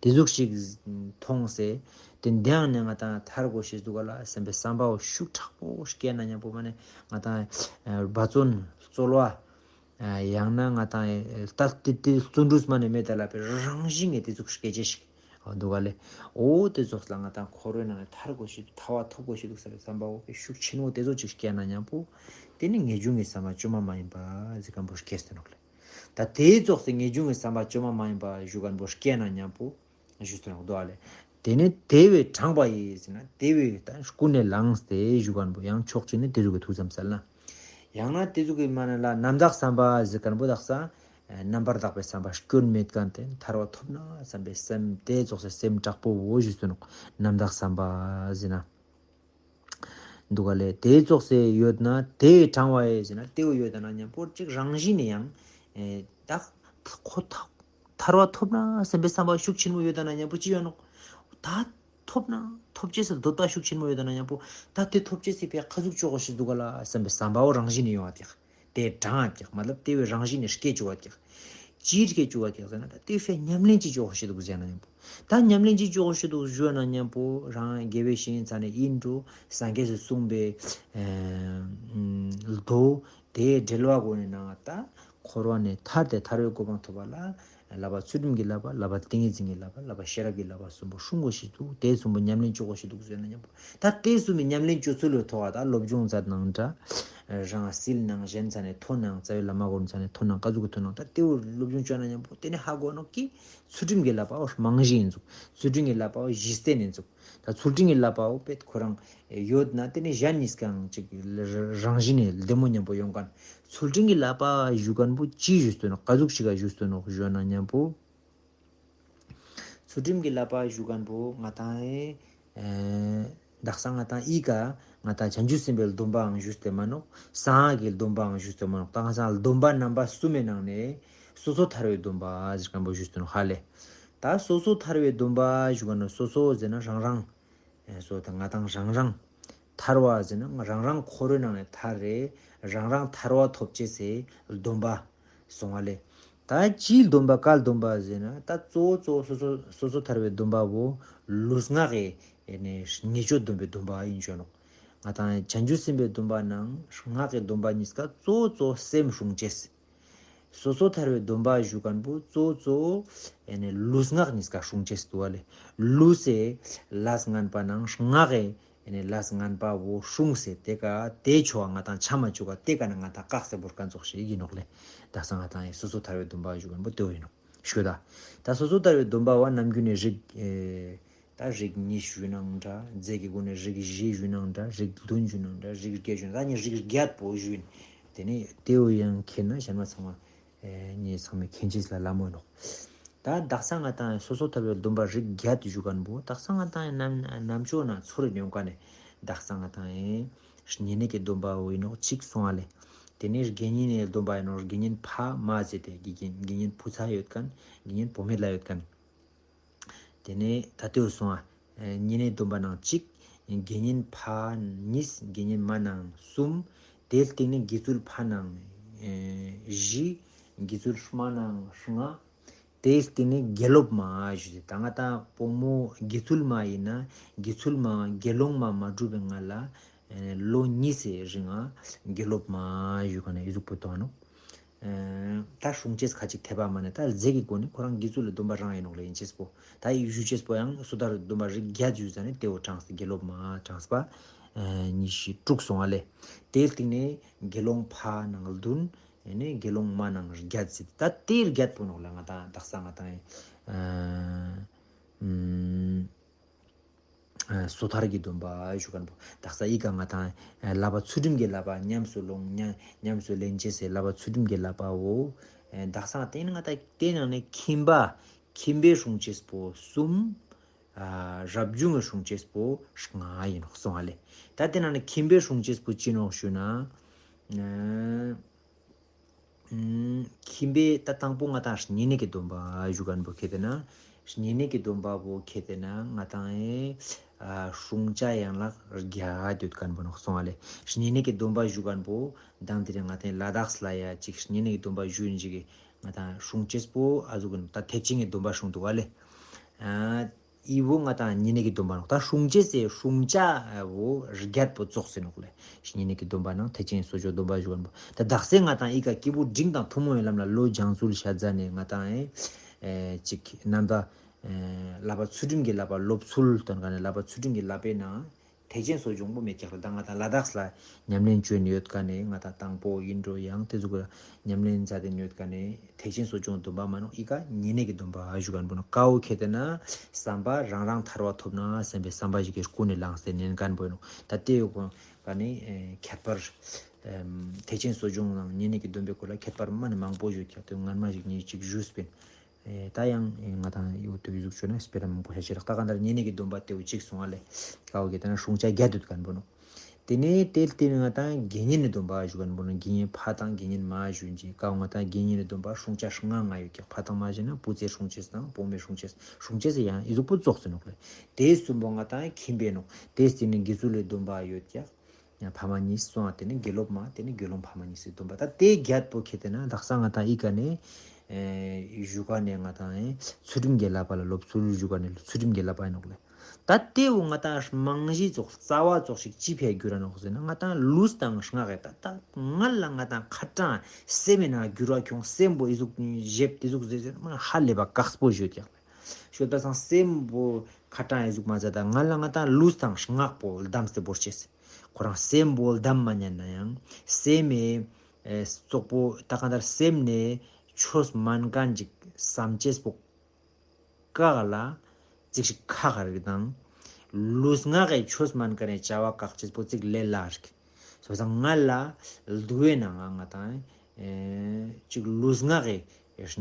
དེ་ཟུག་ཤིག་མཐོང་སེ་ དེ་འདིའང་ནས་ང་དང་ཐར་དགོས་ཤེས་འདུག་ག་ལ་བསམ་པའི་བསམ་པའོ་ཤུགས་དྲག་པོ་སྐྱེས་ན་མཉམ་པོ་མ་ནས་ང་དང་འབད་བརྩོན་རྩོལ་བ། ཡང་ན་ང་དང་ལྟ་དེ་དེ་བརྩོན་འགྲུས་མ་ནས་མེད་ད་ལ་པའི་རང་བཞིན་གྱི་དེ་ཚོ་སྐད་ཆ་ཞིག་འདུག་ག་ལེ། འོ་དེ་ཚོགས་ལ་ང་དང་འཁོར་བའི་ནང་ནས་ཐར་དགོས་ཤེས་ཐར་བ་ཐོབ་དགོས་ཤེས་འདུག་བསམ་པའི་བསམ་པའོ་པའི་ཤུགས་ཆེན་མོ་དེ་ཚོ་ཅིག་སྐྱེས་ན་མཉམ་པོ་དེ་ནི་ངེས་འབྱུང་གི་བསམ་པ་བཅོས་མ་མ་ཡིན་པ་ཟེར་མཁན་པོ་སྐྱེས་སུ་ནོག་ལེ། ད་དེའི་ཚོགས་སུ་ངེས་འབྱུང་གི་བསམ་པ་བཅོས་མ་མ་ཡིན་པ་ཞུ་མཁན་པོ་སྐྱེས་ན་མཉམ་པོ། ཞུས་ཏེ་ཡོང་འདུག་ཨ་ལེ། དེ་ནས་དེ་བས་དྲངས་པ་ཡིས་ཟེར་ན་དེ་བས་ད་ཀུན་ནས་བསླངས་ཏེ་ཞུ་མཁན་པོ་ཡང་ཕྱོགས་གཅིག་ནས་དེ་ཟུག་གི་ཐུགས་བསམ་གསལ་ན། ཡང་ན་དེ་ཟུག་གི་མ་ན་ལ་རྣམ་དག་བསམ་པ་ཟེར་མཁན་པོ་དག་ས། རྣམ་པར་དག་པའི་བསམ་པ་སྐྱོན་མེད་མཁན་དེ་ཐར་བ་ཐོབ་ན་བསམ་པའི་སེམས་དེ་ཚོགས་སེ་སེམས་དྲག་པོ་བོ་ཞུས་ཏེ་ནོག་རྣམ་དག་བསམ་པ་ཟེར་ན། འདུག་ག་ལེ། དེ་ཙོགས་སེ་ཡོད་ན་དེ་དྲང་བ་ཡེ་ཟེར་ན་དེའུ་ཡོད་ན་མཉམ་པོ་གཅིག་རང་བཞིན་ནས་ཡང་། ཨེ་ད་ཁོ་ཐག་ཐར་བ་ཐོབ་ན་བསམ་པའི་བསམ་པ་ཤུགས་ཆེན་མོ་ཡོད་ན་མཉམ་པོ་ཅི་ཡོད་ནོག་ད་ཐོབ་ན་ཐོབ་ཅེས་སུ་འདོད་པ་ཤུགས་ཆེན་མོ་ཡོད་ན་མཉམ་པོ་ད་དེ་ཐོབ་ཅེས་སི་ཕའི་ཁ་ཟུག་ཅོག་གོ་ཞིག་འདུག་ག་ལ་བསམ་པའི་བསམ་པའོ་རང་བཞིན་ནས་ཡོང་བ་དེ། དེ་དྲང་ཡ་ཀྱག་མ་ལབ་དེ་བས་རང་བཞིན་ནས་སྐད་ཅོ་བ་ཀྱག་ཅིའི་སྐད་ཅོ་བ་ཀྱག་ཟེར་ན་ད་དེ་བས་ཉམས་ལེན་ཅི་ཅོ་ཞིག་འདུག་ཟེར་ན་མཉམ་པོ། ད་ཉམས་ལེན་ཅི་ཅོ་ཞིག་འདུག་ཞུ་ན་མཉམ་པོ་རང་དགེ་བའི་བཤེས་གཉེན་ཚ་ནས་ཨིན་འགྲོ་སངས་རྒྱས་སུ་གསུངས་པའི་མདོ་དེའི་འགྲེལ་བ་སྒོ་ནས་ནང་ད་འཁོར་བ་ནས་ཐར་ཏེ་ཐར་བའི་གོ་འཕང་ཐོབ་པ་ལ། བསླབ་པ་ཚུལ་ཁྲིམས་ཀྱི་བསླབ་པ། བསླབ་པ་ཏིང་ངེ་འཛིན་གྱི་བསླབ་པ། བསླབ་པ་ཤེས་རབ་ཀྱི་བསླབ་པ་གསུམ་པོ་སྲུང་དགོས་ཤེས་འདུག་དེ་གསུམ་པོ་ཉམས་ལེན་ཅོ་དགོས་ཤེས་འདུག་ཟེར་ན་མཉམ་པོ། ད་དེ་གསུམ་པོའི་ཉམས་ལེན་ཅོ་ཚུལ་ལོ་ཐོག་ད་སློབ་སྦྱོང་མཛད་ནང་འདྲ། རང་སིལ་ནང་གཞན་ཚ་ནས་ཐོ་ནང་རྩ་བའི་བླ་མ་གོ་ནས་ཚ་ནས་ཐོ་ནང་ཀ་ཟུག་གི་ཐོ་ནང་ད་དེ་བོ་སློབ་སྦྱོང་ཅོ་ན་མཉམ་པོ་དེ་ནས་ཧ་གོ་ནོག་གི། ཚུལ་ཁྲིམས་ཀྱི་བསླབ་པའོ་རྨང་གཞི་ཡིན་ཚུགས། ཚུལ་ཁྲིམས་ཀྱི་བསླབ་པའོ་གཞི་རྟེན་ཡིན་ཚུགས། ད་ཚུལ་ཁྲིམས་ཀྱི་བསླབ་པའོ་དཔེ་ཁོ་རང་ཡོད་ན་དེ་ནས་གཞན་གཉིས་ཀའང་ཅིག་རང་བཞིན་ནས་བདེ་མོ་མཉམ་པོ་ཡོང་མཁན། ཚུལ་ཁྲིམས་ཀྱི་བསླབ་པ་ཞུ་མཁན་པོ་ཅི་ཞུ་སྟོན་ནོག་ཀ་ཟུག་ཞིག་ག་ཞུ་སྟོན་ནོག་ཞུ་ན་མཉམ་པོ། ཚུལ་ཁྲིམས་ཀྱི་བསླབ་པ་ཞུ་མཁན་པོ་ང་དང་ཨེ། དག་ས་ང་དང་ཨི་ཀ་ང་དང་བྱང་ཆུབ་སེམས་དཔའི་སྡོམ་པའང་ཞུས་ཏེ་མ་ནོག་གསང་སྔགས་ཀྱི་སྡོམ་པའང་ཞུས་ཏེ་མ་ནོག་ད་ང་སང་སྡོམ་པ་རྣམ་པ་གསུམ་མའི་ནང་ནས་སོ་སོ་ཐར་བའི་སྡོམ་པ་ཟེར་མཁན་པོ་ཞུས་ཏེ་ནོག་ཧ་ལེ། ད་སོ་སོ་ཐར་བའི་སྡོམ་པ་ཞུ་མཁན་ནོ་སོ་སོ་ཟེར་ན་རང་རང་། སོ་ད་ང་དང་རང་རང་། ཐར་བ་ཟེར་ན་ང་རང་རང་འཁོར་བའི་ནང་ནས་ཐར་རེ། རང་རང་ཐར་བ་ཐོབ་ཅེས་སི་སྡོམ་པ། སོང་བ་ལེ། ད་ཅིའི་སྡོམ་པ་ག་སྡོམ་པ་ཟེར་ན་ད་གཙོ་བོ་གཙོ་བོ་སོ་སོ་སོ་སོ་ཐར་བའི་སྡོམ་པ་བོ་ལུས་ངག་གི་ནི་ཉེས་སྤྱོད་སྡོམ་པའི་སྡོམ་པ་ཡིན་ཞུ་ནོག་ང་དང་བྱང་ཆུབ་སེམས་དཔའི་སྡོམ་པ་ནང་ངག་གི་སྡོམ་པ་གཉིས་ཀ་གཙོ་བོ་གཙོ་བོ་སེམས་སྲུང་ཅེས། སོ་སོ་ཐར་བའི་སྡོམ་པ་ཞུ་མཁན་པོ་གཙོ་བོ་གཙོ་བོ་ལུས་ངག་གཉིས་ཀ་སྲུང་ཅེས་སུ་བ་ལེ། ལུས་སི་ལས་ངན་པ་ནང་ངག་གི་ལས་ངན་པ་བོ་སྲུང་སེ་དེ་ཀ་དེ་ཆོ་བ་ང་དང་ཆ་མ་ཆོ་ག་དེ་ཀ་ན་ང་དང་བཀག་སེ་བོར་མཁན་ཙོགས་ཤིག་ཡིན་ནོག་ལེ། ད་ས་ང་དང་ཡི་སོ་སོ་ཐར་བའི་སྡོམ་པ་ཞུ་མཁན་པོ་དེ་བོ་ཡིན་ནོག་ཞུ་ད། ད་སོ་སོ་ཐར་བའི་སྡོམ་པ་བ་ནམ་རྒྱུན་ནས་རིགས། ད་རིགས་གཉིས་ཞུས་ནའང་འདྲ། རྫས་ཀྱི་སྒོ་ནས་རིགས་བཞི་ཞུས་ནའང་འདྲ། རིགས་བདུན་ཞུས་ནའང་འདྲ། རིགས་བརྒྱད་ཞུས་ན་ད་ནི་རིགས་བརྒྱད་པོ་ཞུས་ནས། དེ་ནས་དེའུ་ཡང་ཁྱེད་ན་གཞན་མ་ཚང་མ་ངས་ཚང་མས་མཁྱེན་ཅེས་ལ་ལ་མོ་ནོག་ད་དག་ས་ང་དང་སོ་སོ་ཐར་བའི་སྡོམ་པ་རིགས་བརྒྱད་ཞུ་མཁན་པོ་དག་ས་ང་དང་ནམ་ནམ་ཅོ་ན་ཚོར་ཡོང་ག་ནས་དག་ས་ང་དང་ངས་བསྙེན་གནས་ཀྱི་སྡོམ་པ་བོ་ཡིན་ནོག་གཅིག་སོང་བ་ལེ། དེ་ནས་དགེ་བསྙེན་ནས་སྡོམ་པ་ཡིན་ནོག་དགེ་བསྙེན་ཕ་མ་ཟེར་ཏེ་དགེ་བསྙེན་དགེ་བསྙེན་བུ་ཚ་ཡོད་མཁན་དགེ་བསྙེན་བུ་མེད་ལ་ཡོད་མཁན། དེ་ནས་ད་ལྟོས་སོང་ཨ། བསྙེན་གནས་སྡོམ་པ་ནང་གཅིག་དགེ་བསྙེན་ཕ་གཉིས། དགེ་བསྙེན་མ་ནང་གསུམ། དེའི་སྟེང་ནས་དགེ་ཚུལ་ཕ་ནང་བཞི། དགེ་ཚུལ་མ་ནང་ལྔ། དེའི་སྟེང་ནས་དགེ་སློབ་མ་ཞུ་ཟེར། ད་ང་དང་བུ་མོ་དགེ་ཚུལ་མ་ཡིན་ན་དགེ་ཚུལ་མ་དགེ་སློང་མ་མ་གྲུབ་པའི་ང་ལ་ལོ་གཉིས་སི་རིང་ང་དགེ་སློབ་མ་ཞུ་ག་ནས་ཡི་གཟུགས་པོ་བཏང་ནོག་ད་སྲུང་ཅེས་ཁ་ཅིག་ཐེབས་པ་མ་ནས་ད་རྫས་ཀྱི་སྒོ་ནས་ཁོ་རང་དགེ་ཚུལ་ལ་སྡོམ་པ་རང་ཡིན་ནོག་ལ་ཡིན་ཅེས་པོ། ད་ཡིག་ཞུ་ཅེས་པོ་ཡང་སོ་ཐར་སྡོམ་པ་རིགས་བརྒྱད་ཞུ་ས་ནས་དེའོ་གྲངས་སུ་དགེ་སློབ་མ་གྲངས་པ་ཉི་ཤུ་དྲུག་སོང་བ་ལས། དེའི་སྟེང་ནས་དགེ་སློང་ཕ་ནང་བདུན། ཡེ་ནས་དགེ་སློང་མ་ནང་བརྒྱད་ཟེར། ད་དེའི་བརྒྱད་པོ་ནོག་ལ་ང་དང་དག་ས་ང་དང་ཨ། ཨ། སོ་ཐར་གྱི་སྡོམ་པ་ཞུ་མཁན་པོ། དག་ས་ཨི་ཀ་ང་དང་བསླབ་པ་ཚུལ་ཁྲིམས་ཀྱི་བསླབ་པ་ཉམས་སུ་ལོངས་ཉམས་ཉམས་སུ་ལེན་ཅེས་སི་བསླབ་པ་ཚུལ་ཁྲིམས་ཀྱི་བསླབ་པའོ། དག་ས་དེ་ནི་ང་དང་དེ་ནང་ནས་ཁྱིམ་པ་ཁྱིམ་པའི་སྲུང་ཅེས་པོ་གསུམ། རབ་བྱུང་གི་སྲུང་ཅེས་པོ་ལྔ་ཡིན་ནོག་སོང་བ་ལས། ད་དེ་ནང་ནས་ཁྱིམ་པའི་སྲུང་ཅེས་པོ་ཅི་ནོག་ཞུ་ན། ཁྱིམ་པས་ད་དང་པོ་ང་དང་བསྙེན་གནས་ཀྱི་སྡོམ་པ་ཞུ་མཁན་པོ་ཁེ་ཏེ་ན། བསྙེན་གནས་ཀྱི་སྡོམ་པ་པོ་ཁེ་ཏེ་ན་ང་དང་ཨེ། སྲུང་བྱ་ཡན་ལག་བརྒྱད་ཡོད་མཁན་པོ་ནོག་སོང་བ་ལས། བསྙེན་གནས་ཀྱི་སྡོམ་པ་ཞུ་མཁན་པོ་མདང་དེ་རིང་ང་དང་ལ་དྭགས་ལ་ཡ་གཅིག་བསྙེན་གནས་ཀྱི་སྡོམ་པ་ཞུ་ཡིན་ཅིག་གི་ང་དང་སྲུང་ཅེས་པོ་ཨ་ཟུག་གི་ད་ཐེག་ཆེན་གྱི་སྡོམ་པ་སྲུང་འདུག་བ་ལས། ཨི་བོ་ང་དང་ཉེ་གནས་ཀྱི་སྡོམ་པ་ནོག་ད་སྲུང་བྱེད་ཟེར་སྲུང་བྱ་བོ་བརྒྱད་པོ་ཙོགས་ཟེར་ནོག་ལེ། ཉེ་གནས་ཀྱི་སྡོམ་པ་ནང་ཐེག་ཆེན་གསོ་སྦྱོང་སྡོམ་པ་ཞུ་གན་པོ། ད་དག་ས་ང་དང་ཨི་ཀ་སྐྱེས་བུ་འབྲིང་དང་ཐུན་མོང་བའི་ལམ་ལ་བློ་སྦྱང་ཚུལ་བཤད་ཟ་ནས་ང་དང་ཨེ་ཅིག་རྣམ་དག་བསླབ་པ་ཚུལ་ཁྲིམས་ཀྱི་བསླབ་པ་སློབ་ཚུལ་དོན་ག་ནས་བསླབ་པ་ཚུལ་ཁྲིམས་ཀྱི་བསླབ་པའི་ནང་ཐེག་ཆེན་གསོ་སྦྱོང་པོ་མེད་ཀྱག་ལ། ད་ང་དང་ལ་དྭགས་ལ་ཉམས་ལེན་བྱོན་ཡོད་ག་ནས་ང་དང་དང་པོ་ཡིན་འགྲོ་ཡང་དེ་ཟུག་གི་ཉམས་ལེན་མཛད་དེ་ཡོད་ག་ནས་ཐེག་ཆེན་གསོ་སྦྱོང་སྡོམ་པ་མ་ནོག་ཨི་ཀ་ཉེ་གནས་ཀྱི་སྡོམ་པ་ཞུ་གན་པོ་ནོག་ཀ་བོ་ཁེ་ཏེ་ན་བསམ་པ་རང་རང་ཐར་བ་ཐོབ་ན་བསམ་པའི་བསམ་པ་ཞིག་གི་ཀུན་ནས་བསླངས་ཏེ་ཉན་གན་པོ་ནོག་ད་དེ་ཡོད་ག་ནས་ཁྱད་པར་ཐེག་ཆེན་གསོ་སྦྱོང་ནང་ཉེ་གནས་ཀྱི་སྡོམ་པའི་སྐོར་ལ་ཁྱད་པར་མ་ནི་མང་པོ་ཡོད་ཀྱག་དེ་སྔན་མ་ཞིག་ཉིད་ཅིག་ཞུས་པིན། ད་ཡང་ང་དང་ཡོད་དུ་ཡི་གཟུགས་ཆོད་ན་སྤེ་ར་མང་པོ་ཤ་ཆེ་རག་ད་ག་འདར་ཉེ་གནས་ཀྱི་སྡོམ་པ་དེ་བོ་གཅིག་སོང་ཨ་ལེ། ཀ་བོ་གེ་ད་ན་སྲུང་བྱ་བརྒྱད་དུ་གན་པོ་ནོག་དེ་ནས་དེ་ལྟེ་བའི་ང་དང་དགེ་བསྙེན་ནི་སྡོམ་པ་ཞུ་གན་པོ་ནོག་དགེ་བསྙེན་ཕ་དང་དགེ་བསྙེན་མ་ཞུ་འཇི་ཀ་བོ་ང་དང་དགེ་བསྙེན་ནི་སྡོམ་པ་སྲུང་བྱ་ལྔ་ལྔ་ཡོད་ཀྱག་ཕ་དང་མ་ཞེ་ན་བུ་ཚེ་སྲུང་བྱེད་དང་བུ་མོ་སྲུང་བྱེད་སྲུང་བྱེད་ཟེར་ཡང་ཡི་གཟུགས་པོ་ཙོགས་སུ་ནོག་ལེ། དེ་གསུམ་པོ་ང་དང་ཁྱིམ་པའི་ནོག་དེ་སྟེ་ནི་དགེ་ཚུལ་ལས་སྡོམ་པ་ཡོད་ཀྱག་ཕ་མ་གཉིས་སོང་བ་དེ་ནི་དགེ་སློབ་མ་དེ་ནི་དགེ་སློང་ཕ་མ་གཉིས་སུ་སྡོམ་པ་ད་དེ་བརྒྱད་པོ་ཁེ་ཏེ་ན་དག་ས་ང་དང་ཨི་ཀ་ནས་ཨེ་ཞུ་ག་ནས་ང་དང་ཨེ་ཚུལ་ཁྲིམས་ཀྱི་བསླབ་པ་ལ་སློབ་ཚུལ་ཞུ་ག་ནས་ཚུལ་ཁྲིམས་ཀྱི་བསླབ་པ་ཡིན་ནོག་ལེ། ད་དེ་བོ་ང་དང་རྨང་གཞི་ཙོགས་རྩ་བ་ཙོགས་ཤིག་ཅི་ཕན་རྒྱུ་ར་ནོག་ཟེར་ན་ང་དང་ལུས་དང་ངག་གི་ད་ད་ང་ལ་ང་དང་ཁ་གྲངས་སེམས་ནང་འགྱུར་བ་ཁྱོང་སེམས་པོ་ཨི་ཟུག་ཞེབ་དེ་ཟུག་ཟེར་ཟེར་ཧ་ལས་པ་དཀགས་པོ་ཞུ་ཀྱག་ལེ། ཞོ་ད་སང་སེམས་པོ་ཁ་གྲངས་ཨི་ཟུག་མ་ཟ་ད་ང་ལ་ང་དང་ལུས་དང་ངག་པོ་བསྡམས་ཏེ་བོར་ཅེས། ཁོ་རང་སེམས་པོ་བསྡམ་མ་ཉན་ན་ཡང་སེམས་མེ་ཙོག་པོ་ད་གང་ལྟར་སེམས་ནས་ཆོས་མན་མཁན་ཅིག་བསམ་ཅེས་པོ་བཀག་ལ་ཅིག་ཞིག་ཁག་རིག་དང་། ལུས་ངག་གི་ཆོས་མན་མཁན་ནས་བྱ་བ་བཀག་ཅེས་པོ་ཅིག་ལས་སླ་རིག་སོ་སང་ང་ལ་འདུ་བའི་ནང་ང་ང་དང་ཅིག་ལུས་ངག་གི་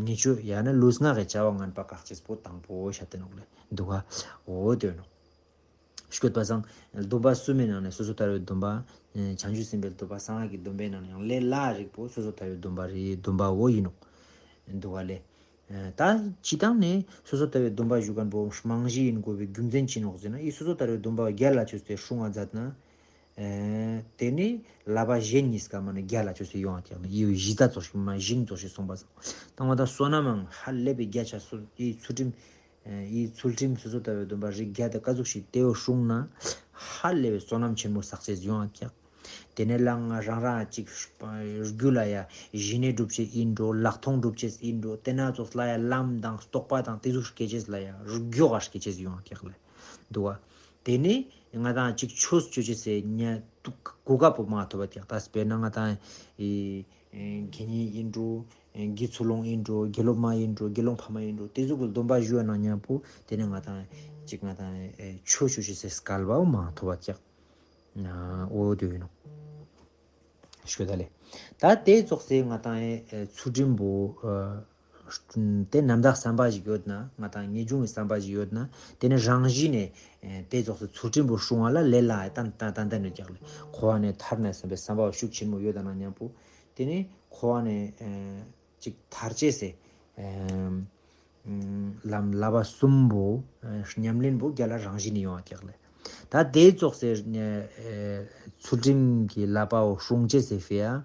ཉེས་སྤྱོད་ཡང་ན་ལུས་ངག་གི་བྱ་བ་ངན་པ་བཀག་ཅེས་པོ་དང་པོ་བཤད་དེ་ནོག་ལེ་འདུག་ག་འོ་དེ་ནོག་སྐྱོད་པ་སང་སྡོམ་པ་གསུམ་མའི་ནང་ནས་སོ་སོ་ལྟ་བའི་སྡོམ་པ། བྱང་ཆུབ་སེམས་དཔའི་སྡོམ་པ་སངས་རྒྱས་ཀྱི་སྡོམ་པའི་ནང་ནས་ཡང་ལས་སླ་རིག་པོ་སོ་སོ་ལྟ་བའི་སྡོམ་པ་རེད་སྡོམ་པ་འོ་ཡིན་ནོག་འདུག་ག་ལེ། ད་སྤྱི་བཏང་ནས་སོ་སོ་ལྟ་བའི་སྡོམ་པ་ཞུ་མཁན་པོ་རྨང་གཞི་ཡིན་དགོས་པའི་རྒྱུ་མཚན་ཅི་ནོག་ཟེར་ན་ཨི་སོ་སོ་ལྟ་བའི་སྡོམ་པ་རྒྱལ་ལ་ཆོས་ཏེ་སྲུང་བ་མཛད་ན། དེ་ནས་བསླབ་པ་གཞན་གཉིས་ཀ་མ་ནི་རྒྱལ་ལ་ཆོས་སུ་ཡོང་བ་ཀྱང་ནི་ཡིའུ་གཞི་རྩ་ཚོགས་ཤིག་མ་ཞིང་ཚོགས་ཤིག་གསུངས་པ་སོང་། དང་བ་དང་བསོད་ནམས་ཧ་ལས་པའི་རྒྱ་ཆ་སོ་ཡི་ཚུལ་ཁྲིམས། ཡི་ཚུལ་ཁྲིམས་སོ་སོ་ལྟ་བུའི་སྡོམ་པ་རིགས་བརྒྱ་དང་ཀ་ཟུག་ཤིག་དེའུ་སྲུང་ན་ཧ་ལས་པའི་བསོད་ནམས་ཆེན་མོ་བསགས་ཆེས་ཡོང་བ་ཀྱང་། དེ་ནས་ལ་ང་རང་རང་གཅིག་རྒྱུ་ལ་ཡ་ཞི་གནས་སྒྲུབ་ཆེས་ཡིན་འགྲོ་ལག་མཐོང་སྒྲུབ་ཆེས་ཡིན་འགྲོ་དེ་ན་ཚོགས་ལ་ཡ་ལམ་དང་རྟོགས་པ་དང་དེ་ཟུག་སྐྱེ་ཆེས་ལ་ཡ་རྒྱུ་ག་སྐྱེ་ཆེས་ཡོང་བ་ཀྱང་ལ་འདུག་བ། དེ་ནས་ང་དང་གཅིག་ཆོས་སྤྱོད་ཆེས་སེ་ཉ་དུག་གོ་སྐབས་པོ་མ་ཐོབ་པ་ཀྱང་ད་དཔེར་ན་ང་དང་ཡི་དགེ་བསྙེན་ཡིན་འགྲོ། དགེ་ཚུལ་སློང་ཡིན་འགྲོ། དགེ་སློབ་མ་ཡིན་འགྲོ། དགེ་སློང་ཕ་མ་ཡིན་འགྲོ། དེ་ཚོ་གི་སྡོམ་པ་ཞུ་བ་ནང་མཉམ་པོ་དེ་ནས་ང་དང་ཅིག་ང་དང་ཆོས་ཞུ་ཞུ་སའི་སྐལ་བ་མ་ཐོབ་པ་ཅག་འོ་དེ་ཡིན་ནོ། ཞུ་ད་ལེ། ད་དེ་ཚོགས་སེ་ང་དང་ཚུལ་ཁྲིམས་པོ་དེ་རྣམ་དག་བསམ་པ་ཞིག་ཡོད་ན་ང་དང་ངེས་འབྱུང་གི་བསམ་པ་ཞིག་ཡོད་ན་དེ་ནས་རང་བཞིན་ནས་དེ་ཚོགས་སེ་ཚུལ་ཁྲིམས་པོ་སྲུང་བ་ལ་ལས་ལ་ཏན་ཏན་ཏན་ཏན་ནས་ཀྱག་ལེ། འཁོར་བ་ནས་ཐར་ནས་བསམ་པའི་བསམ་པ་ཤུགས་ཆེན་མོ་ཡོད་ད་ན་མཉམ་པོ། དེ་ནས་འཁོར་བ་ནས་ཅིག་ཐར་ཅེས་སེ། ལམ་བསླབ་པ་གསུམ་པོ་ཉམས་ལེན་པོ་རྒྱ་ལ་རང་བཞིན་ནས་ཡོང་བ་ཀྱག་ལེ། ད་དེ་ཙོགས་སེ་ཚུལ་ཁྲིམས་ཀྱི་བསླབ་པའོ་སྲུང་ཅེས་སེ་ཕེ་ཡ།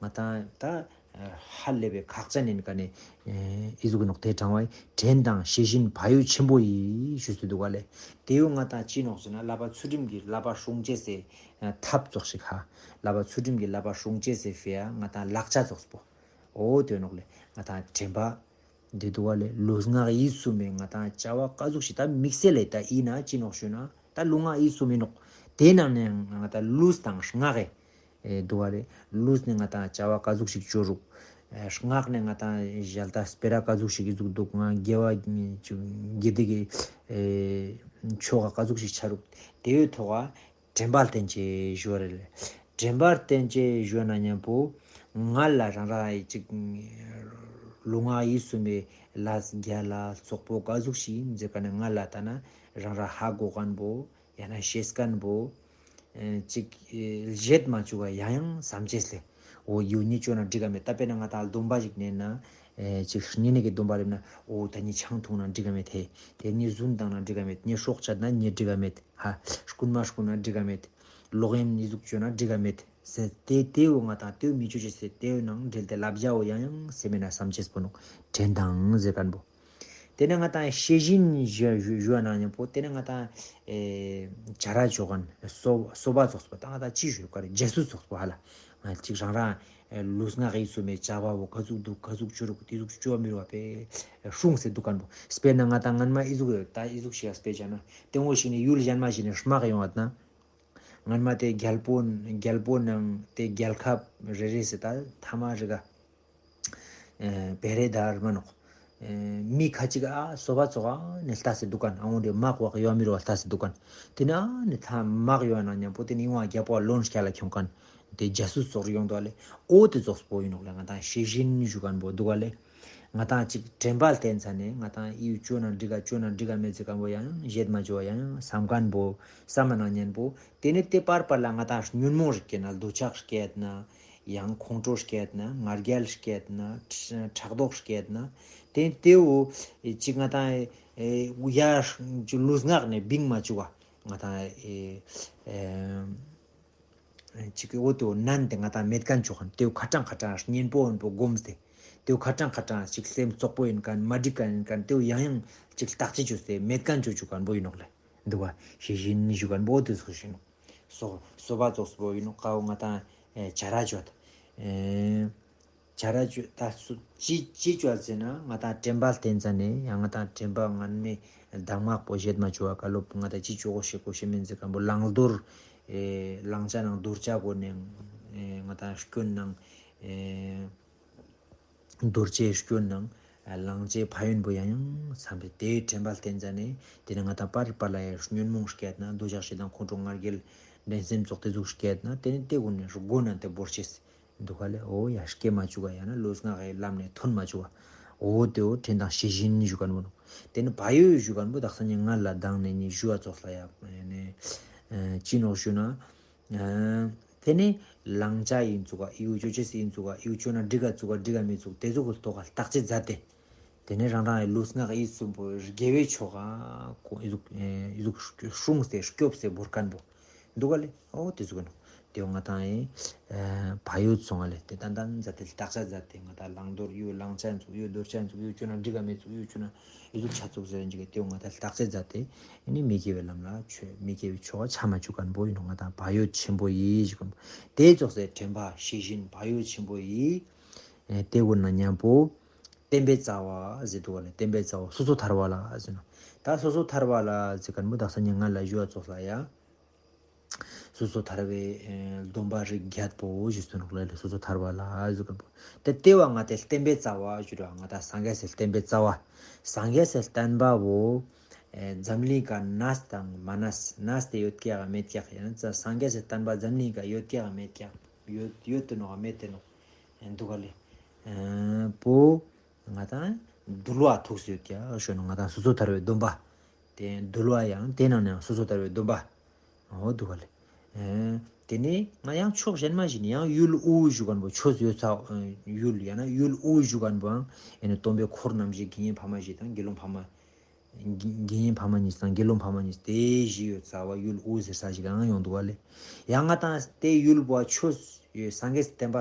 ང་དང་ད་ཧ་ལས་པའི་ཁག་ཅན་ཡིན་ཀ་ནས་ཨི་ཟུག་གི་ནོག་དེ་དྲང་བའི་དྲན་དང་ཤེས་བཞིན་བག་ཡོད་ཆེན་པོ་ཡིས་ཞུས་སུ་འདུག་ག་ལེ། དེ་ཡོད་ང་དང་ཅི་ནོག་ཟེར་ན་བསླབ་པ་ཚུལ་ཁྲིམས་ཀྱི་བསླབ་པ་སྲུང་ཅེས་སེ་ཐབས་ཙོགས་ཤིག་ཧ། བསླབ་པ་ཚུལ་ཁྲིམས་ཀྱི་བསླབ་པ་སྲུང་ཅེས་སེ་ཕེ་ཡ་ང་དང་ལག་ཆ་ཙོགས་པོ། འོ་དོན་ནོག་ལེ། ང་དང་དྲན་པ། འདི་འདུག་བ་ལེ། ལུས་ངག་ཡིད་གསུམ་མེ་ང་དང་བྱ་བ་ཀ་ཟུག་ཞིག་ད་དམིགས་བསལ་ལེ་ད་ཡིན་ན་ཅི་ནོག་ཞུ་ན་ད་ལུས་ངག་ཡིད་གསུམ་མེ་ནོག་དེ་ནང་ནས་ང་དང་ལུས་དང་ངག་གི་འདུག་བ་ལེ། ལུས་ནས་ང་དང་བྱ་བ་ཀ་ཟུག་ཞིག་བཅོ་རུག་ངག་ནས་ང་དང་ཞལ་ད་སྤེ་ར་ཀ་ཟུག་ཞིག་གི་ཟུག་འདུག་ང་དགེ་བ་དགེ་སྡིག་གི་ཆོ་ག་ཀ་ཟུག་ཞིག་ཆ་རུག་དེ་བའི་ཐོག་ག་དྲན་པ་བསྟེན་ཅེས་ཞུ་བ་རེད། དྲན་པ་བསྟེན་ཅེས་ཞུ་ན་མཉམ་པོ་ང་ལ་རང་རང་ཡི་ཅིག་ལུས་ངག་ཡིད་གསུམ་པའི་ལས་རྒྱ་ལ་ཙོགས་པོ་ཀ་ཟུག་ཞིག་ཡིན་ཟེར་ག་ནས་ང་ལ་ལྟ་ན་རང་རང་ཧ་གོ་མཁན་པོ་ཡང་ན་ཤེས་མཁན་པོ་ཅིག་བཞེད་མ་བཅུག་ག་ཡང་ཡང་བསམ་ཅེས་ལས་འོ་ཡུལ་ཉིད་བཅོ་ན་འགྲིག་ག་མེད། ད་དཔེར་ན་ང་དང་སྡོམ་པ་ཞིག་ནས་ན་ཅིག་ཉེ་གནས་ཀྱི་སྡོམ་པ་རེད་ན་འོ་ད་ཉིད་ཆང་འཐུང་ན་འགྲིག་ག་མེད་དེ་དེ་ཉིད་རྫུན་བཏང་ན་འགྲིག་ག་མེད་ཉིད་སྲོག་བཅད་ན་ཉིད་འགྲིག་ག་མེད། ཧ། རྐུན་མ་རྐུ་ན་འགྲིག་ག་མེད། ལོག་གཡེམ་ནི་ཟུག་བཅོས་ན་འགྲིག་ག་མེད། ཟེར་ཏེ་དེའུ་ང་དང་དེའུ་མི་བཅོ་ཅེས་ཟེར་དེའུ་ནང་འབྲེལ་ཏེ་ལབ་བྱའོ་ཡང་ཡང་སེམས་མེད་ན་བསམ་ཅེས་པོ་ནོ། དྲན་དང་ཟེར་མཁན་པོ། དེ་ནས་ང་དང་ཤེས་བཞིན་ཞུ་ཞུ་ཞུ་བ་ནང་མཉམ་པོ་དེ་ནས་ང་དང་ཨེ་བྱ་ར་ཆོ་ག་ནི་སོ་སོ་པ་ཙོགས་པ་ད་ང་དང་ཅི་ཞུ་ག་རེ་རྒྱ་སུ་ཙོགས་པ་ཧ་ལ་ང་ཅིག་རང་རང་ཨེ་ལུས་ངག་ཡིད་གསུམ་མའི་བྱ་བ་བོ་ག་ཟུག་འདུག་ག་ཟུག་ཅོ་རུག་དེ་ཟུག་ཅོ་མི་རུ་བ་པེ་སྲུང་སེ་འདུག་ག་ནི་བོ་དཔེར་ན་ང་དང་སྔན་མ་ཨི་ཟུག་ཡོད་ད་ཨི་ཟུག་ཞིག་དཔེ་བྱ་ན་དེ་ངོ་ཞིག་ནས་ཡུལ་གཞན་མ་ཞིག་ནས་དམག་ཡོང་བ་ན། སྔན་མ་དེ་རྒྱལ་པོ་རྒྱལ་པོ་ནང་དེ་རྒྱལ་ཁབ་རེ་རེ་སི་ད་ཐ་མ་རི་ག་བེ་རེ་དར་མ་ནོག་མི་ཁ་ཅིག་ཨ་སོ་པ་ཙོག་ཨ་ནི་ལྟ་སི་འདུག་ག་ཨ་འོ་དེ་དམག་བག་ཡོ་མི་རོ་ལྟ་སི་འདུག་ག་དེ་ནི་ཨ་ནི་ཐ་དམག་ཡོ་ན་མཉམ་པོ་དེ་ནི་ཡོང་བ་རྒྱལ་པོ་ལོན་སྐྱ་ལ་ཁྱོང་ག་དེ་རྒྱ་སུ་ཙོག་ཡོང་དོ་ལེ། འོ་དེ་ཙོག་པོ་ཡིན་ནོག་ལེ། ང་དང་ཤེས་བཞིན་ཞུ་ག་ནི་བོ་འདུག་ག་ལེ། ང་དང་ཅིག་དྲན་པ་བསྟེན་ཚ་ནས་ང་དང་ཨིའུ་ཅོ་ན་འགྲིག་ག་ཅོ་ན་འགྲིག་ག་མེད་ཚེ་གང་པོ་ཡང་ཡང་བཞེད་མ་ཅོ་བ་ཡང་ཡང་བསམ་མཁན་པོ་བསམ་མ་ནང་ཉན་པོ་དེ་ནི་དེ་པར་པར་ལ་ང་དང་ཉོན་མོངས་རིག་གེ་ན་འདོད་ཆགས་སྐྱེད་ན་ཡང་ཁོང་ཁྲོ་སྐྱེད་ན་ང་རྒྱལ་སྐྱེད་ན་ཕྲག་དོག་སྐྱེད་ན་དེ་དེའུ་ཅིག་ང་དང་ཡ་ལུས་ངག་ནས་བིང་མ་ཅུག་ག་ང་དང་ཨེ། ཅིག་གི་འོ་དེའོ་ནན་དེ་ང་དང་མེད་མཁན་ཆོག་ག་དེའོ་ཁ་གྲང་ཁ་གྲང་གཉེན་པོ་ཡིན་པོ་སྒོམ་སྟེ། དེའོ་ཁ་གྲང་ཁ་གྲང་ཅིག་སེམས་བཙོག་པོ་ཡིན་མཁན་མ་འགྲིག་མཁན་ཡིན་མཁན་དེའོ་ཡང་ཡང་ཅིག་བརྟག་དཔྱད་བྱོས་ཏེ་མེད་མཁན་ཆོག་ཆོག་མཁན་པོ་ཡིན་ནོག་ལེ། འདུག་བ་ཤེས་བཞིན་ཞུ་མཁན་པོ་དེ་ཚོ་ཞུ་ནོག་སོ་སོ་པ་ཙོགས་པོ་ཡིན་ནོག་ཀ་བོ་ང་དང་བྱ་ར་བྱོས་ཏེ། བྱ་ར་བཅོ་ད་སུ་ཅི་ཅི་བཅོ་ཟེར་ན་ང་དང་དྲན་པ་བསྟེན་ཙ་ནས་ཡང་ང་དང་དྲན་པ་ངན་མེད་གདམས་ངག་པོ་བཞེད་མ་བཅོ་བ་ཀ་ལོབ་ང་དང་ཅི་བཅོ་གོ་ཤེས་གོ་ཤེས་མིན་ཟེར་གམ་པོ་བླང་དོར་ཨེ་བླང་བྱ་ནང་དོར་བྱ་གོ་ནས་ཨེ་ང་དང་སྐྱོན་ནང་ཨེ་དོར་བྱའི་སྐྱོན་ནང་བླང་བྱའི་ཕན་ཡོན་པོ་ཡང་ཡང་བསམ་པས་དེའི་དྲན་པ་བསྟེན་ཙ་ནས་དེ་ནས་ང་དང་པར་པར་ལ་ཡང་ཉོན་མོངས་སྐྱེད་ན་འདོད་ཆགས་ཞེ་སྡང་ཁོང་ཁྲོ་ང་རྒྱལ་འགྲན་སེམས་ཙོགས་དེ་ཟུག་སྐྱེད་ན་དེ་ནས་དེ་གོ་ནས་སྒོ་ནས་དེ་བོར་ཤེས། འདུག་ག་ལེ། འོ་ཡ་སྐྱེ་མ་བཅུག་ག་ཡང་ན་ལུས་ངག་གི་ལམ་ནས་ཐོན་མ་བཅུག་ག་འོ་དེའོ་དྲན་དང་ཤེས་བཞིན་ཞུ་ག་ནོ། དེ་ནི་བག་ཡོད་ཞུ་ག་ནོ་དག་ས་ནི་ང་ལ་དང་ནས་ནི་ཞུ་བ་ཙོགས་ལ་ཡ་ནི་ཅི་ནོག་ཞུ་ན། དེ་ནི་བླང་བྱ་ཡིན་ཚུག་ག་ཡུ་ཅོ་ཅེས་ཡིན་ཚུག་ག་ཡུ་ཅོ་ན་འགྲིག་ག་ཚུག་ག་འགྲིག་ག་མི་ཚུག་དེ་ཚོ་གི་ཐོག་ག་བརྟག་དཔྱད་མཛད་དེ། དེ་ནི་རང་རང་ཡི་ལུས་ངག་ཡིད་གསུམ་པོ་དགེ་བའི་ཕྱོགས་ག་ཁོ་ཡི་ཟུག་ཡི་ཟུག་སྲུང་སྟེ་སྐྱོབ་སྟེ་བོར་མཁན་པོ། འདུག་ག་ལེ། ཨོ་དེ་ཟུག་གི་ནོ། དེ་ང་དང་ཡིན། བག་ཡོད་སོང་བ་ལེ། དེ་ཏན་ཏན་མཛད་དེ་བརྟག་དཔྱད་མཛད་དེ་ང་དང་བླང་དོར་ཡོད་བླང་བྱ་འཛུགས་ཡོད་དོར་བྱ་འཛུགས་ཡོད་བཅོ་ན་འགྲིག་ག་མེད་འཛུགས་ཡོད་བཅོ་ན་ཡོད་ཟུག་ཆ་ཚུགས་ཟེར་འཇིག་གི་དེ་ང་དང་བརྟག་དཔྱད་མཛད་དེ་ཨ་ནི་མི་དགེ་བའི་ལམ་ལ་ཆོས་མི་དགེ་བའི་ཕྱོགས་ཆ་མ་བཅུག་མཁན་པོ་ཡིན་ནོ། ང་དང་བག་ཡོད་ཆེན་པོ་ཡིན་ཞིག་གམ། དེ་ཙོགས་སེ་དྲན་པ་ཤེས་བཞིན་བག་ཡོད་ཆེན་པོ་ཡིན། དེ་བོ་ན་མཉམ་པོ། བསྟན་པའི་རྩ་བ་ཟེར་འདུག་ག་ལེ། བསྟན་པའི་རྩ་བ་སོ་སོ་ཐར་བ་ལ་ཟེར་ནོ། ད་སོ་སོ་ཐར་བ་ལ་ཟེར་མཁན་པོ་དག་ས་ཉིན་ང་ལ་ཞུ་བ་ཙོགས་ལ་ཡ། སོ་སོ་ཐར་བའི་ཨེ་སྡོམ་པ་རིགས་བརྒྱད་པོ་ཞུ་སྟོན་རོགས་ལ་སོ་སོ་ཐར་བ་ལ་ཟེར་གི་འདུག་དེ་ལྟེ་བ་ང་དེ་བསྟན་པའི་རྩ་བ་ཞུ་ར་ང་ད་སངས་རྒྱས་སི་བསྟན་པའི་རྩ་བ། སངས་རྒྱས་སི་བསྟན་པ་བོ་ཨེ་འཛམ་གླིང་ག་གནས་དང་མ་གནས་གནས་དེ་ཡོད་ཀྱག་མེད་ཀྱག་ཡང་ན་སངས་རྒྱས་སི་བསྟན་པ་འཛམ་གླིང་ག་ཡོད་ཀྱག་མེད་ཀྱག་ཡོད་ཡོད་དུ་ནོ་མེད་དུ་ནོ་འདུག་ག་ལེ། ཨེ་པོ། ང་དང་འདུལ་བ་ཐུགས་སུ་ཡོད་ཀྱག་ཞུ་ནོ། ང་དང་སོ་སོ་ཐར་བའི་སྡོམ་པ། དེ་འདུལ་བ་ཡང་དེ་ནང་ནས་སོ་སོ་ཐར་བའི་སྡོམ་པ། འོ་འདུག་ག་ལེ། ཨེ་དེ་ནས་ང་ཡང་ཕྱོགས་གཞན་མ་ཞིག་ནས་ཡང་ཡུལ་དབུ་བཞུགས་མཁན་པོ་ཆོས་ཡོད་ཚ་ཡུལ་ཡང་ན་ཡུལ་དབུ་བཞུགས་མཁན་པོའང་ཨེ་ནི་སྟོན་པའི་འཁོར་རྣམ་བཞི་དགེ་བསྙེན་ཕ་མ་བཞི་དང་དགེ་སློང་ཕ་མ། དགེ་དགེ་བསྙེན་ཕ་མ་གཉིས་དང་དགེ་སློང་ཕ་མ་གཉིས་དེ་བཞི་ཡོད་ཚ་བ་ཡུལ་དབུ་ཟེར་ས་ཞིག་ཡང་ཡོང་འདུག་ག་ལེ། ཡང་ང་དང་དེ་ཡུལ་བ་ཆོས་ཡོད་སངས་རྒྱས་བསྟན་པ་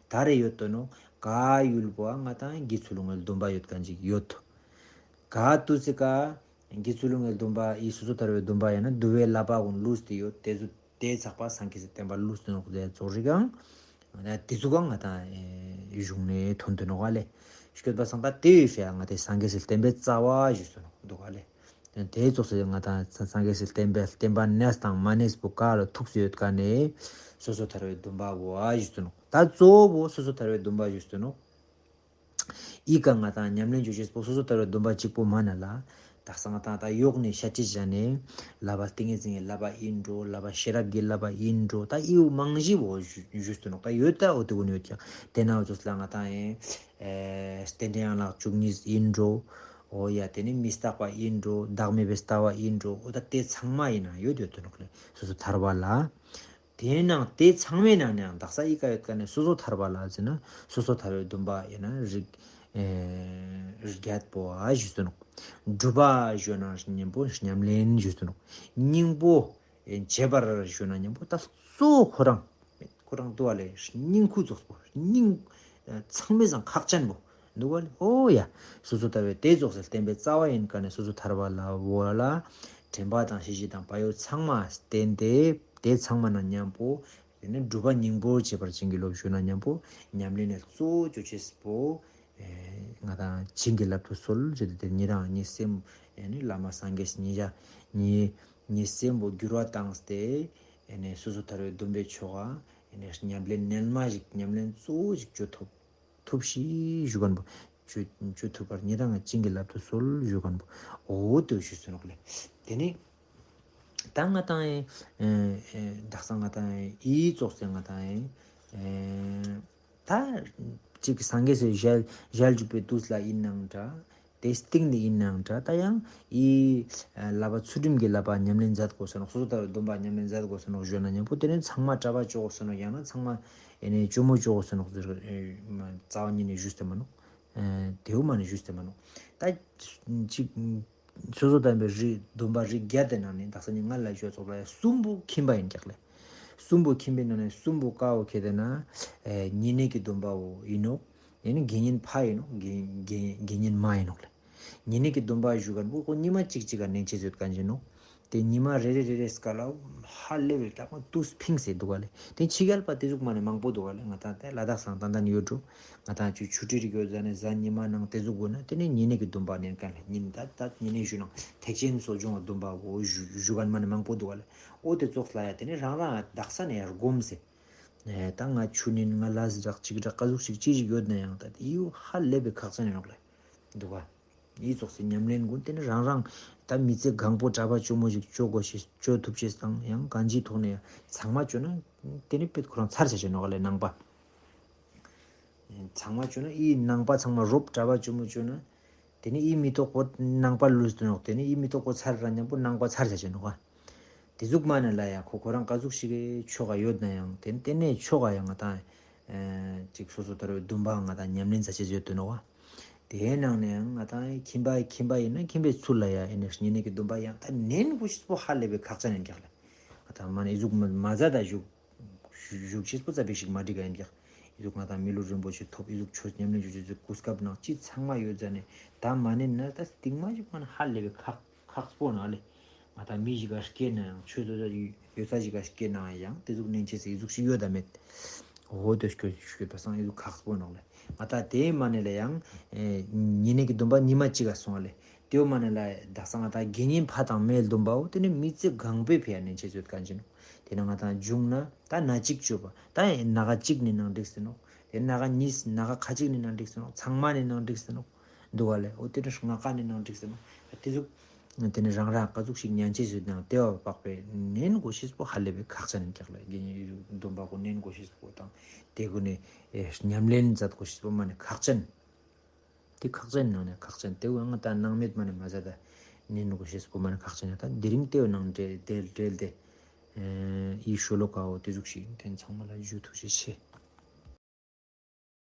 ད་རེ་ཡོད་དོ་ནོ། ག་ཡུལ་བ་ང་དང་དགེ་ཚུལ་སློང་བའི་སྡོམ་པ་ཡོད་མཁན་ཅིག་ཡོད་དོ། ག་དུས་ཚེ་ག་དགེ་ཚུལ་སློང་བའི་སྡོམ་པ་ཡིན་སོ་སོ་ཐར་བའི་སྡོམ་པ་ཡིན་ན་འདུལ་བའི་བསླབ་པ་ཀུན་ལུས་ཏེ་ཡོད་དེ་ཚོ། དེའི་ཚགས་པ་སངས་རྒྱས་སི་བསྟན་པ་ལུས་ཏེ་ནོག་དེ་ཚོགས་རིགས་ཀྱང་། དེ་ཚོ་གང་ང་དང་གཞུང་ནས་ཐོན་ཏེ་ནོག་ག་ལེ། སྐྱོད་པ་སང་ད་དེ་ཡོད་ཤ་ང་དེ་སངས་རྒྱས་སི་བསྟན་པའི་རྩ་བ་ཞུས་སོ་ནོག་འདུག་ག་ལེ། དེ་ཚོགས་སེ་ང་དང་སངས་རྒྱས་སི་བསྟན་པའི་བསྟན་པ་གནས་དང་མ་གནས་པོ་ག་ལ་ཐུགས་སུ་ཡོད་ག་ནས་སོ་སོ་ཐར་བའི་སྡོམ་པ་བོ་ཨ་ཞུས་སོ་ནོག་ད་གཙོ་བོ་སོ་སོ་ཐར་བའི་སྡོམ་པ་ཞུས་སོ་ནོག་ཨི་ཀ་ང་དང་ཉམས་ལེན་བྱེད་ཤེས་པོ་སོ་སོ་ལྟ་བའི་སྡོམ་པ་གཅིག་པོ་མ་ན་ལ། དག་ས་ང་དང་ད་ཡོག་ནས་ཤ་ཅི་བྱ་ནས་ལབ་པ་ཏིང་ངེ་འཛིན་གྱི་ལབ་པ་ཡིན་འགྲོ་ལབ་པ་ཤེས་རབ་ཀྱི་ལབ་པ་ཡིན་འགྲོ་ད་ཨི་བོ་མང་ཞིག་བོ་ཞུ་ཞུ་སྟོན་ནོག་ད་ཡོད་ད་འོ་དེ་ཀུན་ཡོད་ཀྱང་དེ་ན་འོ་ཚོ་ལ་ང་དང་ཡིན། རྟེན་འབྲེལ་ཡན་ལག་བཅུ་གཉིས་ཡིན་འགྲོ། འོ་ཡ་དེ་ནི་མི་རྟག་པ་ཡིན་འགྲོ་བདག་མེད་པའི་ལྟ་བ་ཡིན་འགྲོ་འོ་ད་དེ་ཚང་མ་ཡིན་ན་ཡོད་ཡོད་དོ་ནོག་ལེ་སོ་སོ་ཐར་པ་ལ། དེའི་ནང་དེ་ཚང་མའི་ནང་ནས་ཡང་དག་ས་ཨི་ཀ་ཡོད་ཀ་ནས་སོ་སོ་ཐར་པ་ལ་ཟེར་ན་སོ་སོ་ཐར་པའི་སྡོམ་པ་ཡིན་ན་རིགས་ཨེ་རིགས་བརྒྱད་པོ་ཨ་ཞུས་སོ་ནོག་སྒྲུབ་པ་ཞུ་ན་ཉིན་པོ་ཉམས་ལེན་ཞུས་སོ་ནོག་སྙིང་པོ་ཨེ་བྱེད་པར་ཞུ་ན་ཉིན་པོ་ད་གཙོ་བོ་ཁོ་རང་ཁོ་རང་དུ་བ་ལས་སྙིང་ཁུ་རྫོགས་པོ་སྙིང་ཨེ་ཚང་མའི་སང་ཁག་ཅན་པོ་ འདུག་བ་ལེ། ཨོ་ཡ། སོ་སོ་ཐར་པའི་དེ་རྫོགས་སའི་བསྟན་པའི་རྩ་བ་ཡིན་ཀ་ནས་སོ་སོ་ཐར་པ་ལ་འོ་ལ། དྲན་པ་དང་ཤེས་བཞིན་དང་བག་ཡོད་ཚང་མ་བསྟེན་ཏེ། དེ་ཚང་མ་ན་མཉམ་པོ། དེ་ནས་སྒྲུབ་པ་སྙིང་པོར་བྱེད་པར་བྱིན་གྱིས་རློབས་ཞུ་ན་མཉམ་པོ། ཉམས་ལེན་ལ་གཙོ་བོ་ཅོ་ཆེས་པོ། ཨེ། ང་དང་བྱིན་གྱིས་བརླབ་ཏུ་གསོལ་ཞེས་ཏེ་དེ་ཉིད་རང་ཉིད་སེམས། ཨེ་ནི་བླ་མ་སངས་རྒྱས་ཉིད་བྱ། ཉིད་ཉིད་སེམས་པོ་འགྱུར་བ་བཏང་སྟེ། ཨེ་ནི་སོ་སོ་ཐར་པའི་སྡོམ་པའི་ཆོ་ག་ཨེ་ནི་ཉམས་ལེན་རྣལ་མ་ཞིག་ཉམས་ལེན་གཙོ་བོ་ཞིག་ཅོ་ཐུབ། ཐུབ་ཤིག་ཞུ་མཁན་པོ། ཅོ་ཅོ་ཐུབ་པར་ཉིད་རང་བྱིན་གྱིས་བརླབ་ཏུ་གསོལ་ཞུ་མཁན་པོ། འོ་དེ་ཞུས་སོ་ནོག་ལེ། དེ་ནི། ད་ང་དང་ཨེ་ཨེ་དག་ས་ང་དང་ཨེ་ཨི་ཙོགས་སེ་ང་དང་ཨེ་ཨེ་ད་ཅིག་སངས་རྒྱས་སི་ཞལ་ཞལ་བཞུགས་པའི་དུས་ལ་ཡིན་ནའང་འདྲ། དེ་སྟེང་ནས་ཡིན་ནའང་འདྲ། ད་ཡང་ཨི་ཨ་བསླབ་པ་ཚུལ་ཁྲིམས་ཀྱི་བསླབ་པ་ཉམས་ལེན་མཛད་དགོས་སོ་ནོག་སོ་སོ་ལྟ་བུའི་སྡོམ་པ་ཉམས་ལེན་མཛད་དགོས་སོ་ནོག་ཞུ་ན་མཉམ་པོ་དེ་ནི་ཚང་མ་གྲྭ་པ་ཅོ་དགོས་སོ་ནོག་ཡང་ན་ཚང་མ་ཨེ་ནི་ཇོ་མོ་ཅོ་དགོས་སོ་ནོག་ཟེར། ཨེ་མ་རྩ་བ་ཉིད་ནས་ཞུས་ཏེ་མ་ནོག་ཨེ་དེའུ་མ་ནས་ཞུས་ཏེ་མ་ནོག་ད་ཅིག་སོ་སོ་དམ་པའི་རིགས་སྡོམ་པ་རིགས་བརྒྱ་དེ་ནང་ནས་དག་ས་ནི་ང་ལ་ཞུ་ཚོགས་ལ་གསུམ་པོ་ཁྱིམ་པ་ཡིན་ཀྱག་ལེ། གསུམ་པོ་ཁྱིམ་པའི་ནང་ནས་གསུམ་པོ་ཀ་བོ་ཁྱེད་དེ་ན་ཨེ་བསྙེན་གནས་ཀྱི་སྡོམ་པ་བོ་ཡིན་ནོག་ཡང་ན་དགེ་བསྙེན་ཕ་ཡིན་ནོག་དགེ་དགེ་དགེ་བསྙེན་མ་ཡིན་ནོག་ལེ། བསྙེན་གནས་ཀྱི་སྡོམ་པ་ཞུ་མཁན་པོ་ཁོ་ཉི་མ་གཅིག་གཅིག་ག་ནན་ཆེ་བཟོས་མཁན་ཅིག་ནོག་དེ་ཉི་མ་རེ་རེ་རེ་རེ་སྐབས་ལ་ཧ་ལས་པའི་ལྟ་སྟངས་དུས་ཕིང་སེ་འདུག་ག་ལེ། དེ་ཕྱི་རྒྱལ་པ་དེ་ཟུག་མ་ནས་མང་པོ་འདུག་ག་ལེ། ང་དང་དེ་ལ་དྭགས་སང་ཏན་ཏན་ཡོད་འགྲོ། ང་དང་ཆུ་ཆུ་ཊི་རིག་ཡོད་ཟ་ནས་གཟའ་ཉི་མ་ནང་དེ་ཟུག་དགོས་ན་དེ་ནས་བསྙེན་གནས་ཀྱི་སྡོམ་པ་ནན་མཁན་ལེ། ཉིན་ད་ད་བསྙེན་གནས་ཞུ་ནང་ཐེག་ཆེན་གསོ་སྦྱོང་སྡོམ་པ་བོ་ཞུ་ཞུ་མཁན་མ་ནས་མང་པོ་འདུག་ག་ལེ། ཨོ་དེ་ཙོགས་ལ་ཡ་དེ་ནས་རང་རང་དག་ས་ནས་ཡར་སྒོམ་སེ། ཨེ་ད་ང་ཆུ་ནན་ང་ལ་ཟི་དྲག་ཅིག་དྲག་ག་ཟུག་ཞིག་ཅི་ཞིག་ཡོད་ན་ཡང་ད་དེ་ཡུ་ཧ་ལས་པའི་ཁག་ཅན་ཡོད་ནོག་ལེ། འདུག་ག་ཨི་ཙོགས་སི་ཉམས་ལེན་ཀུན་དེ་ནི་རང་རང་ད་མི་ཚེ་གང་པོ་གྲྭ་པ་ཇོ་མོ་ཞིག་ཅོ་དགོས་ཤེས་ཅོ་ཐུབ་ཤེས་དང་ཡང་གང་ཅིའི་ཐོག་ནས་ཚང་མ་ཅོ་ན་དེ་ནི་དཔེ་ཁོ་རང་ཚར་ཆ་ཆེ་ནོག་ལེ་ནང་པ། ཚང་མ་ཅོ་ན་ཨི་ནང་པ་ཚང་མ་རོབ་གྲྭ་པ་ཇོ་མོ་ཅོ་ན་དེ་ནི་ཨི་མི་ཐོག་པོ་ནང་པ་ལུས་ཏེ་ནོག་དེ་ནི་ཨི་མི་ཐོག་པོ་ཚར་ར་མཉམ་པོ་ནང་པ་ཚར་ཆ་ཆེ་ནོག་དེ་ཟུག་མ་ནི་ལ་ཡ་ཁོ་ཁོ་རང་ག་ཟུག་ཞིག་གི་ཆོ་ག་ཡོད་ན་ཡང་དེ་ནི་དེ་ནས་ཆོ་ག་ཡང་ང་དང་ཅིག་སོ་སོ་ལྟར་བའི་སྡོམ་པ་ང་དང་ཉམས་ལེན་མཛད་ཆེས་ཡོད་དོ་ནོག་དེའི་ནང་ནས་ཡང་ང་དང་ཁྱིམ་པ་ཁྱིམ་པ་ཡིན་ན་ཁྱིམ་པའི་ཚུལ་ལ་ཡ་ཨེ་ནས་བསྙེན་གནས་ཀྱི་སྡོམ་པ་ཡང་ད་ནན་པོ་ཞིག་པོ་ཧ་ལས་པའི་ཁག་ཅན་ཡིན་ཀྱག་ལེ། ང་དང་མ་ནི་ཨི་ཟུག་མ་མ་ཛ་ད་བཞུགས་བཞུགས་ཆེས་པོ་ཙ་པིག་ཞིག་མ་འགྲིག་ག་ཡིན་ཀྱག་ཨི་ཟུག་ང་དང་མི་ལུས་རིན་པོ་ཆེ་ཐོབ་ཨི་ཟུག་ཆོས་ཉམས་ལེན་བྱུང་ཆེས་ཟུག་གོ་སྐབས་ནང་ཅི་ཚང་མ་ཡོད་ཙ་ནས་ད་མ་ནི་ན་ད་སྟིང་མ་ཞིག་མ་ནི་ཧ་ལས་པའི་ཁག་ཁག་པོ་ནང་ལེ། ང་དང་མི་ཞིག་ག་སྐྱེས་ན་ཡང་ཆོས་ཚོ་ཡོད་ས་ཞིག་ག་སྐྱེས་ན་ཡང་དེ་ཟུག་ནན་ཆེས་སི་ཨི་ཟུག་ཞིག་ཡོད་ད་མེད། འོ་དེ་སྐྱོ་སྐྱོ་པ་སང་ཨི་ཟུག་ཁག་པོ་ནང་ལེ། ང་དང་དེའི་མ་ནི་ལ་ཡང་ཨེ་བསྙེན་གནས་ཀྱི་སྡོམ་པ་ཉི་མ་གཅིག་ག་སོང་ལེ། དེའི་མ་ནི་ལ་དག་ས་ང་དང་དགེ་བསྙེན་ཕ་དང་མའི་སྡོམ་པའོ་དེ་ནི་མི་ཚེ་གང་པོའི་ཕི་ཡ་ནན་ཆེས་ཡོད་མཁན་ཅིག་ནོག་དེ་ནི་ང་དང་བྱུང་ན་ད་ན་གཅིག་གཅོད་པ་ད་ན་ག་གཅིག་ནི་ནང་འགྲིག་སེ་ནོག་དེ་ན་ག་གཉིས་ན་ག་ཁ་གཅིག་ནི་ནང་འགྲིག་སེ་ནོག་ཚང་མ་ནི་ནང་འགྲིག་སེ་ནོག་འདུག་བ་ལེ། འོ་དེ་ནི་ལྔ་ཀ་ནི་ནང་འགྲིག་སེ་ནོག་དེ་ཟུག་དེ་ནི་རང་རང་ག་ཟུག་ཞིག་ཉན་ཆེས་ཡོད་ནའང་དེ་བ་བག་པའི་ནན་དགོས་ཤེས་པོ་ཧ་ལས་པའི་ཁག་ཅན་ཡིན་ཀྱག་ལེ། དགེ་བསྙེན་སྡོམ་པ་གོ་ནན་དགོས་ཤེས་པོ་དང་དེ་གོ་ནི་ཨེ་ཉམས་ལེན་མཛད་དགོས་ཤེས་པོ་མ་ནི་ཁག་ཅན། དེ་ཁག་ཅན་ནང་ནས་ཁག་ཅན་དེ་བོ་ང་ད་སྣང་མེད་མ་ནི་མ་ཟ་ད་ནན་དགོས་ཤེས་པོ་མ་ནི་ཁག་ཅན་ཡིན། ད་དེ་རིང་དེ་བོ་ནང་འབྲེལ་འབྲེལ་འབྲེལ་ཏེ་ཨེ་ཨི་ཤོ་ལོ་ཀ་བོ་དེ་ཟུག་ཞིག་ཡིན། དེ་ཚང་མ་ལ་ཞུ་ཐུགས་རྗེ་ཆེ།